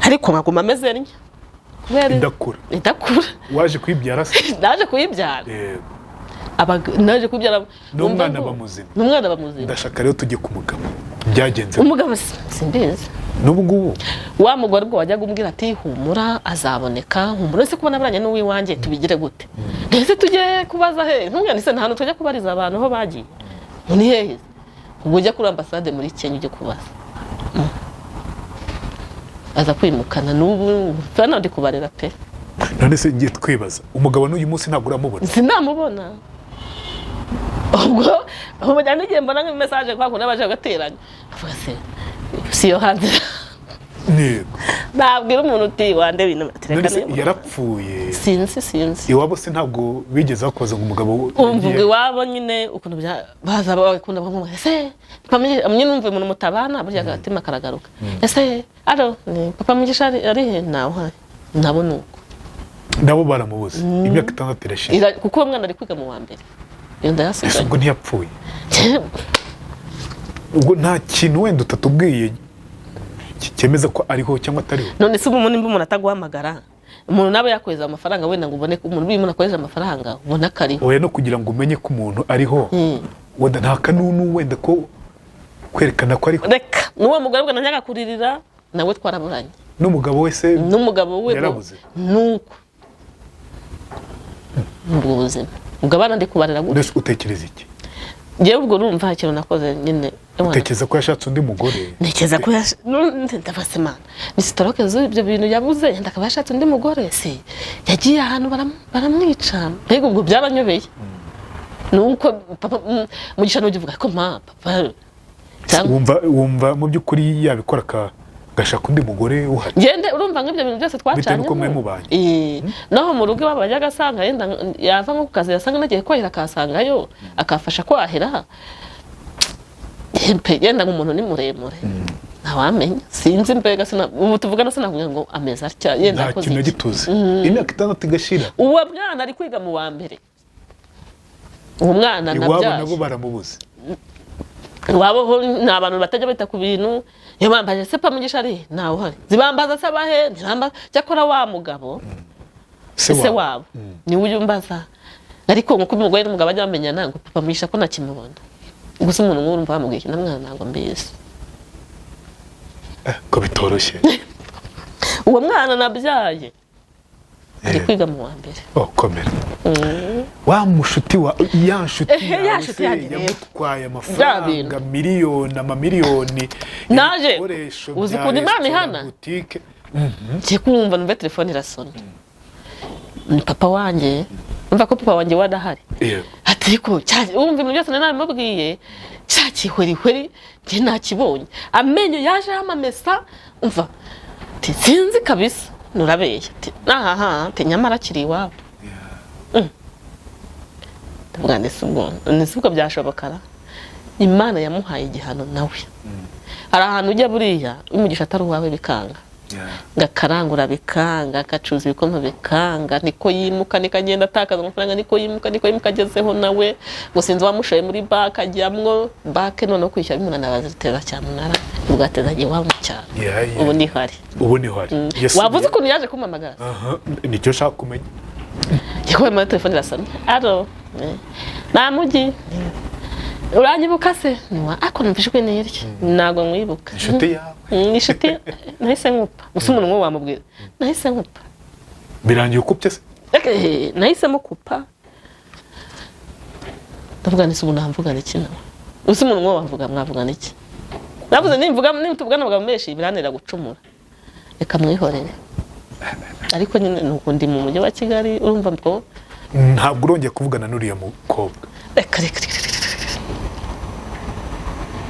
S2: Ariko nkaguma ameze ntya kubera
S1: Idakura.
S2: Idakura.
S1: Waje kuyibyara se?
S2: Naje kuyibyara.
S1: Yego.
S2: Naje kubyara.
S1: N'umwana
S2: numva ngo
S1: aba muzima.
S2: N'umwana aba muzima.
S1: Ndashaka rero tujye ku mugabo, byagenze?
S2: Umugabo simbizi.
S1: N'ubu ngubu?
S2: Wa mugore ubwo wajyaga umbwira ati: "Humura, azaboneka, humura." Ese kubona aburanye n'uwiwanjye tubigire gute? Ese tujye kubaza he? Ntungane se, nta hantu tujya kubariza abantu aho bagiye. Ngo ni hehe? Ubwo ujya kuri ambasade muri Kenya ujye kubaza. Aza kwimukana n'ubu hano ndi kubarera pe.
S1: None se ngiye twibaza, umugabo n'uyu munsi ntabwo uramubona?
S2: Sinamubona. Ubwo ubu njya n'igihe mbona nk'imesaje kwa kundi abaje bagateranya, avuga se si yo hanze. Nabwira umuntu uti: "Wande ibintu."
S1: None se yarapfuye?
S2: Sinzi, sinzi.
S1: Iwabo se ntabwo bigeze bakoza ngo umugabo
S2: Umva,
S1: yagiye?
S2: Iwabo nyine ukuntu baza bakunda bamwe, ese papa Mugisha, nyine numva umuntu mutabana burya agatima karagaruka. Ese aro ni papa Mugisha ari he? Ntawe uhari nabo, ni uko.
S1: Nabo baramubuze, imyaka 6 irashize.
S2: Kuko uwo mwana ari kwiga mu wa mbere, iyo
S1: Ese
S2: ndayasigaye.
S1: ubwo ntiyapfuye? Ubwo nta kintu wenda utatubwiye cyemeza ko ariho cyangwa atariho?
S2: None se ubu nimba umuntu ataguhamagara, Umuntu nawe yakohereza amafaranga, wenda ngo ubone ko umuntu, iyo umuntu akoresha amafaranga ubona ko ariho.
S1: Oya, no kugira ngo umenye ko umuntu ariho, wenda nta kanunu, wenda ko kwerekana ko ariho.
S2: Reka, n'uwo mugore bwe najyaga kuririra nawe twaraburanye.
S1: N'umugabo wese?
S2: N'umugabo we.
S1: Yarabuze?
S2: Nuko ubwo buzima, ubwo abana ndi kubarera gutya.
S1: Mbese utekereza iki?
S2: Njyewe ubwo urumva ikintu nakoze nyine, ewana,
S1: Utekereza ko yashatse undi mugore?
S2: Ntekereza ko ndabaza Imana, ni stroke z'ibyo bintu yabuze, yenda akaba yashatse undi mugore, se yagiye ahantu baramwica. Mbega ubwo byaranyobeye. Nuko papa, Mugisha n'ujya uvuga ko ma papa cyangwa
S1: Wumva mu by'ukuri yabikora agashaka undi mugore uhari?
S2: Ngende, urumva nk'ibyo bintu byose twacanyemo.
S1: Bitewe n'uko mwe mubanye.
S2: Naho mu rugo iwabo yajyaga asanga, yenda yava nko ku kazi yasanga nagiye kwahira, akahasangayo, akafasha kwahira. Pe, yenda nk'umuntu ni muremure, ntawamenya, sinzi mbega, ubu tuvugana sinakubwira ngo ameze atya, yenda
S1: Nta
S2: akoze
S1: kintu na
S2: iki.
S1: gituze, imyaka 6 igashira.
S2: Uwo mwana ari kwiga mu wa mbere, uwo mwana
S1: Iwabo
S2: nabyaye.
S1: nabo baramubuze?
S2: Iwabo ho ni abantu batajya bita ku bintu. Iyo bambaje se pa Mugisha ari, ntawe uhari. Zibambaza se abahe, ntibambaza. Cyakora wa mugabo,
S1: Se
S2: se
S1: wabo.
S2: Wabo niwe ujya umbaza, ariko nkuko umugore n'umugabo bajya bamenyana, ngo papa Mugisha ko ntakimubona. Gusa umuntu nk'uwo urumva bamubwiye iki? Na mwana ntabwo mbizi.
S1: Ko bitoroshye.
S2: Uwo mwana nabyaye ari kwiga mu wa mbere.
S1: Oh, komera. Wa mushuti wa ya nshuti
S2: Ehe, ya
S1: yawe
S2: nshuti
S1: se
S2: yanjye rero.
S1: yagutwaye amafaranga
S2: bintu.
S1: miliyoni, amamiliyoni,
S2: Naje,
S1: ibikoresho
S2: uzi
S1: bya
S2: ukuntu Imana
S1: resitora,
S2: ihana?
S1: butike.
S2: Ngiye kumva numve telefone irasona, ni papa wanjye. Umva ko papa wanjye we adahari. Ati ariko wumva ibintu byose nari nabimubwiye, cya gihwerihweri njye nakibonye, amenyo yaje amamesa. Umva, ati sinzi kabisa, nurabeye, ati ahaha, ati nyamara akiri iwabo. Ndavuga ndetse ubwo ndetse ubwo byashoboka ra? Imana yamuhaye igihano nawe. Hari ahantu ujya buriya umugisha atari uwawe bikanga, gakarangura bikanga, agacuza ibikoma bikanga, niko yimuka, niko agenda atakaza amafaranga, niko yimuka, niko yimuka, agezeho nawe ngo sinzi wamushoye muri banki, ajyamwo banki, noneho kwishyura bimunanira, baziteza cyamunara, ubwo ateza agiye iwabo mu cyaro. Ubu nihari.
S1: Ubu niho ari. Yasubiye-
S2: Wavuze ukuntu yaje kumpamagara?
S1: Aha, nicyo nshaka kumenya.
S2: Njye kubona muri telefone irasomye, alo, nta mujyi uranyibuka se? Niwa ariko numva ijwi niryo, ntabwo nkwibuka.
S1: Inshuti yawe?
S2: Inshuti. Nahise nkupa. Gusa umuntu nk'uwo wamubwira, nahise nkupa.
S1: Birangiye ukupye se?
S2: Nahise mukupa, ndavuga nti ubu namvugana iki nawe? Uzi umuntu nk'uwo wavuga, mwavugana iki? Navuze nimvuga, nituvugana amagambo menshi biranira gucumura, reka mwihorere. Ariko nyine nuko ndi mu mujyi wa Kigali, urumva ngo
S1: Ntabwo urongeye kuvugana n'uriya mukobwa?
S2: Reka, reka, reka, reka,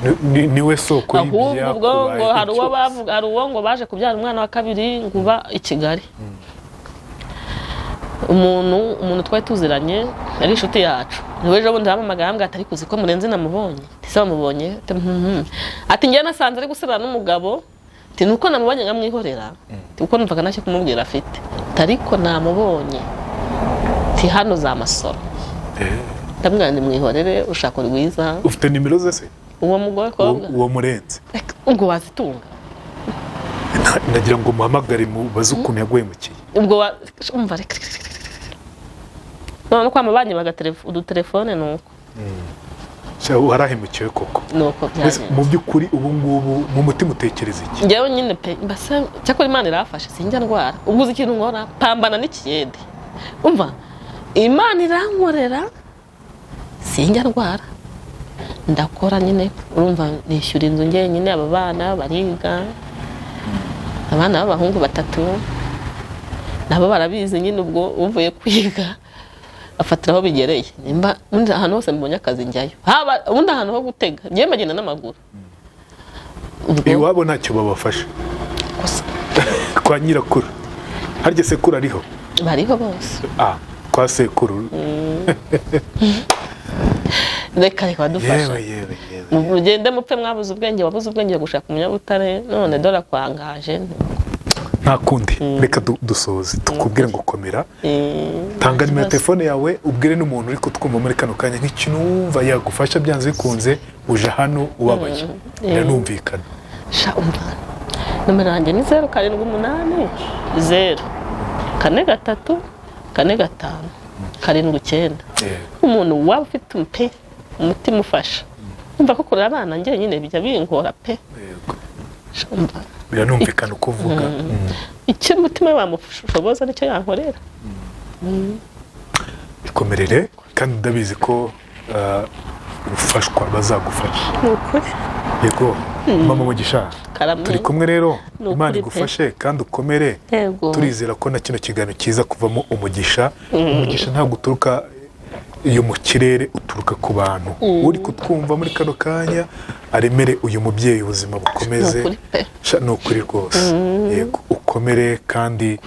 S2: reka.
S1: Niwe soko
S2: Ahubwo ubwo ngo
S1: y'ibyakubayeho
S2: hari uwo
S1: byose.
S2: bavuga, hari uwo ngo baje kubyara umwana wa kabiri, ngo uba i Kigali, umuntu twari tuziranye, ari inshuti yacu, niwe ejo bundi yampamagaye ambwira ati ariko uzi ko Murenzi namubonye? Ati se bamubonye? Ati "Mhm." Ati njyewe nasanze ari gusebana n'umugabo. Ati nuko namubonye nkamwihorera. Ati kuko numvaga ntacyo kumubwira afite. Ati ariko namubonye. Ati hano za Masoro. Ndamubwira nti mwihorere, ushaka rwiza.
S1: Ufite nimero ze se?
S2: Uwo mugore kobwa?
S1: Uwo Murenzi.
S2: Reka, ubwo wazitunga?
S1: Nagira ngo muhamagare mubaze ukuntu yaguhemukiye.
S2: Ubwo wa umva, reka, reka, reka, reka. None kwa mabanki udutelefone nuko.
S1: Sha, warahemukiwe koko.
S2: Nuko
S1: Mbese
S2: byagenze.
S1: mu by'ukuri ubu ngubu mu mutima utekereza iki?
S2: Njyewe nyine pe, mbese cyakora Imana irafashe, sinjya ndwara. Ubwo uzi ikintu nkora? Pambana n'ikiyede. Umva, Imana irankorera, sinjya ndwara, ndakora nyine, urumva nishyura inzu njyenyine, aba bana bariga, abana b'abahungu batatu nabo barabizi nyine. Ubwo uvuye kwiga afatira aho bigereye, nimba ubundi ahantu hose mbonye akazi njyayo, haba ubundi ahantu ho gutega, njyewe mbagenda n'amaguru. Ubwo
S1: Iwabo ntacyo babafasha?
S2: Gusa
S1: Kwa nyirakuru, harya sekuru ariho?
S2: Bariho bose.
S1: Ah, kwa sekuru.
S2: Reka reka, badufasha.
S1: Yewe yewe yewe!
S2: Mugende mupfe mwabuze ubwenge, wabuze ubwenge gushaka umunyabutare, none dore akwangaje.
S1: Nta kundi, reka dusoze tukubwire ngo komera. Tanga nimero ya telefone yawe, ubwire n'umuntu uri kutwumva muri kano kanya nk'ikintu wumva yagufasha. Byanze bikunze uje hano ubabaye, biranumvikana.
S2: Sha, umva, nomero yanjye ni 0780 4 3 4 5 7 9.
S1: Yego.
S2: Umuntu waba ufite pe umutima ufasha, umva ko kurera abana njyenyine bijya bingora pe.
S1: Yego.
S2: Umva,
S1: Biranumvikana uko uvuga.
S2: Icyo umutima we wamushoboza nicyo yankorera.
S1: Ikomerere, kandi ndabizi ko ufashwa, bazagufasha.
S2: Ni ukuri.
S1: Yego, mama Mugisha.
S2: Karame.
S1: Turi kumwe rero.
S2: Ni ukuri
S1: Imana
S2: pe.
S1: igufashe kandi ukomere.
S2: Yego.
S1: Turizera ko na kino kiganiro kiza kuvamo umugisha. Umugisha ntabwo uturuka iyo mu kirere, uturuka ku bantu. Uri kutwumva muri kano kanya aremere uyu mubyeyi, ubuzima bukomeze.
S2: Ni ukuri pe.
S1: Sha, ni ukuri rwose. Yego, ukomere, kandi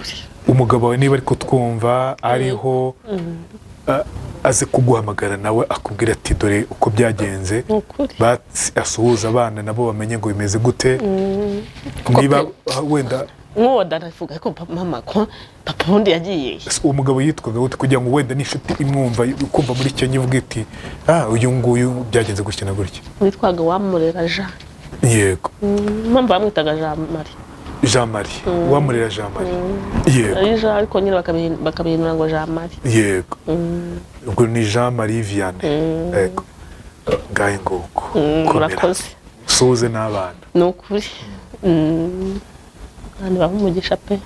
S1: umugabo wawe niba ari kutwumva ariho, aze kuguhamagara nawe akubwira ati: "Dore uko byagenze."
S2: Ni ukuri.
S1: Asuhuza abana nabo bamenye ngo bimeze gute, niba wenda
S2: Nk'uwo daravuga ko mama, ko papa ubundi yagiye he?
S1: Uwo mugabo yitwaga gute, kugira ngo wenda n'inshuti imwumva kumva muri Kenya ivuga iti: "Ah, uyu nguyu byagenze gutya na gutya."
S2: Witwaga Wamurera Jean. Impamvu bamwitaga Jean Marie.
S1: Jean Marie, Uwamurera Jean Marie, yego.
S2: Ari Jean, ariko nyine bakabihindura ngo Jean Marie.
S1: Yego, ubwo ni Jean Marie Vianney. Yego, ngahe nguko. Komera.
S2: Murakoze.
S1: Usuhuze n'abana.
S2: Ni ukuri. Kandi baha umugisha pe.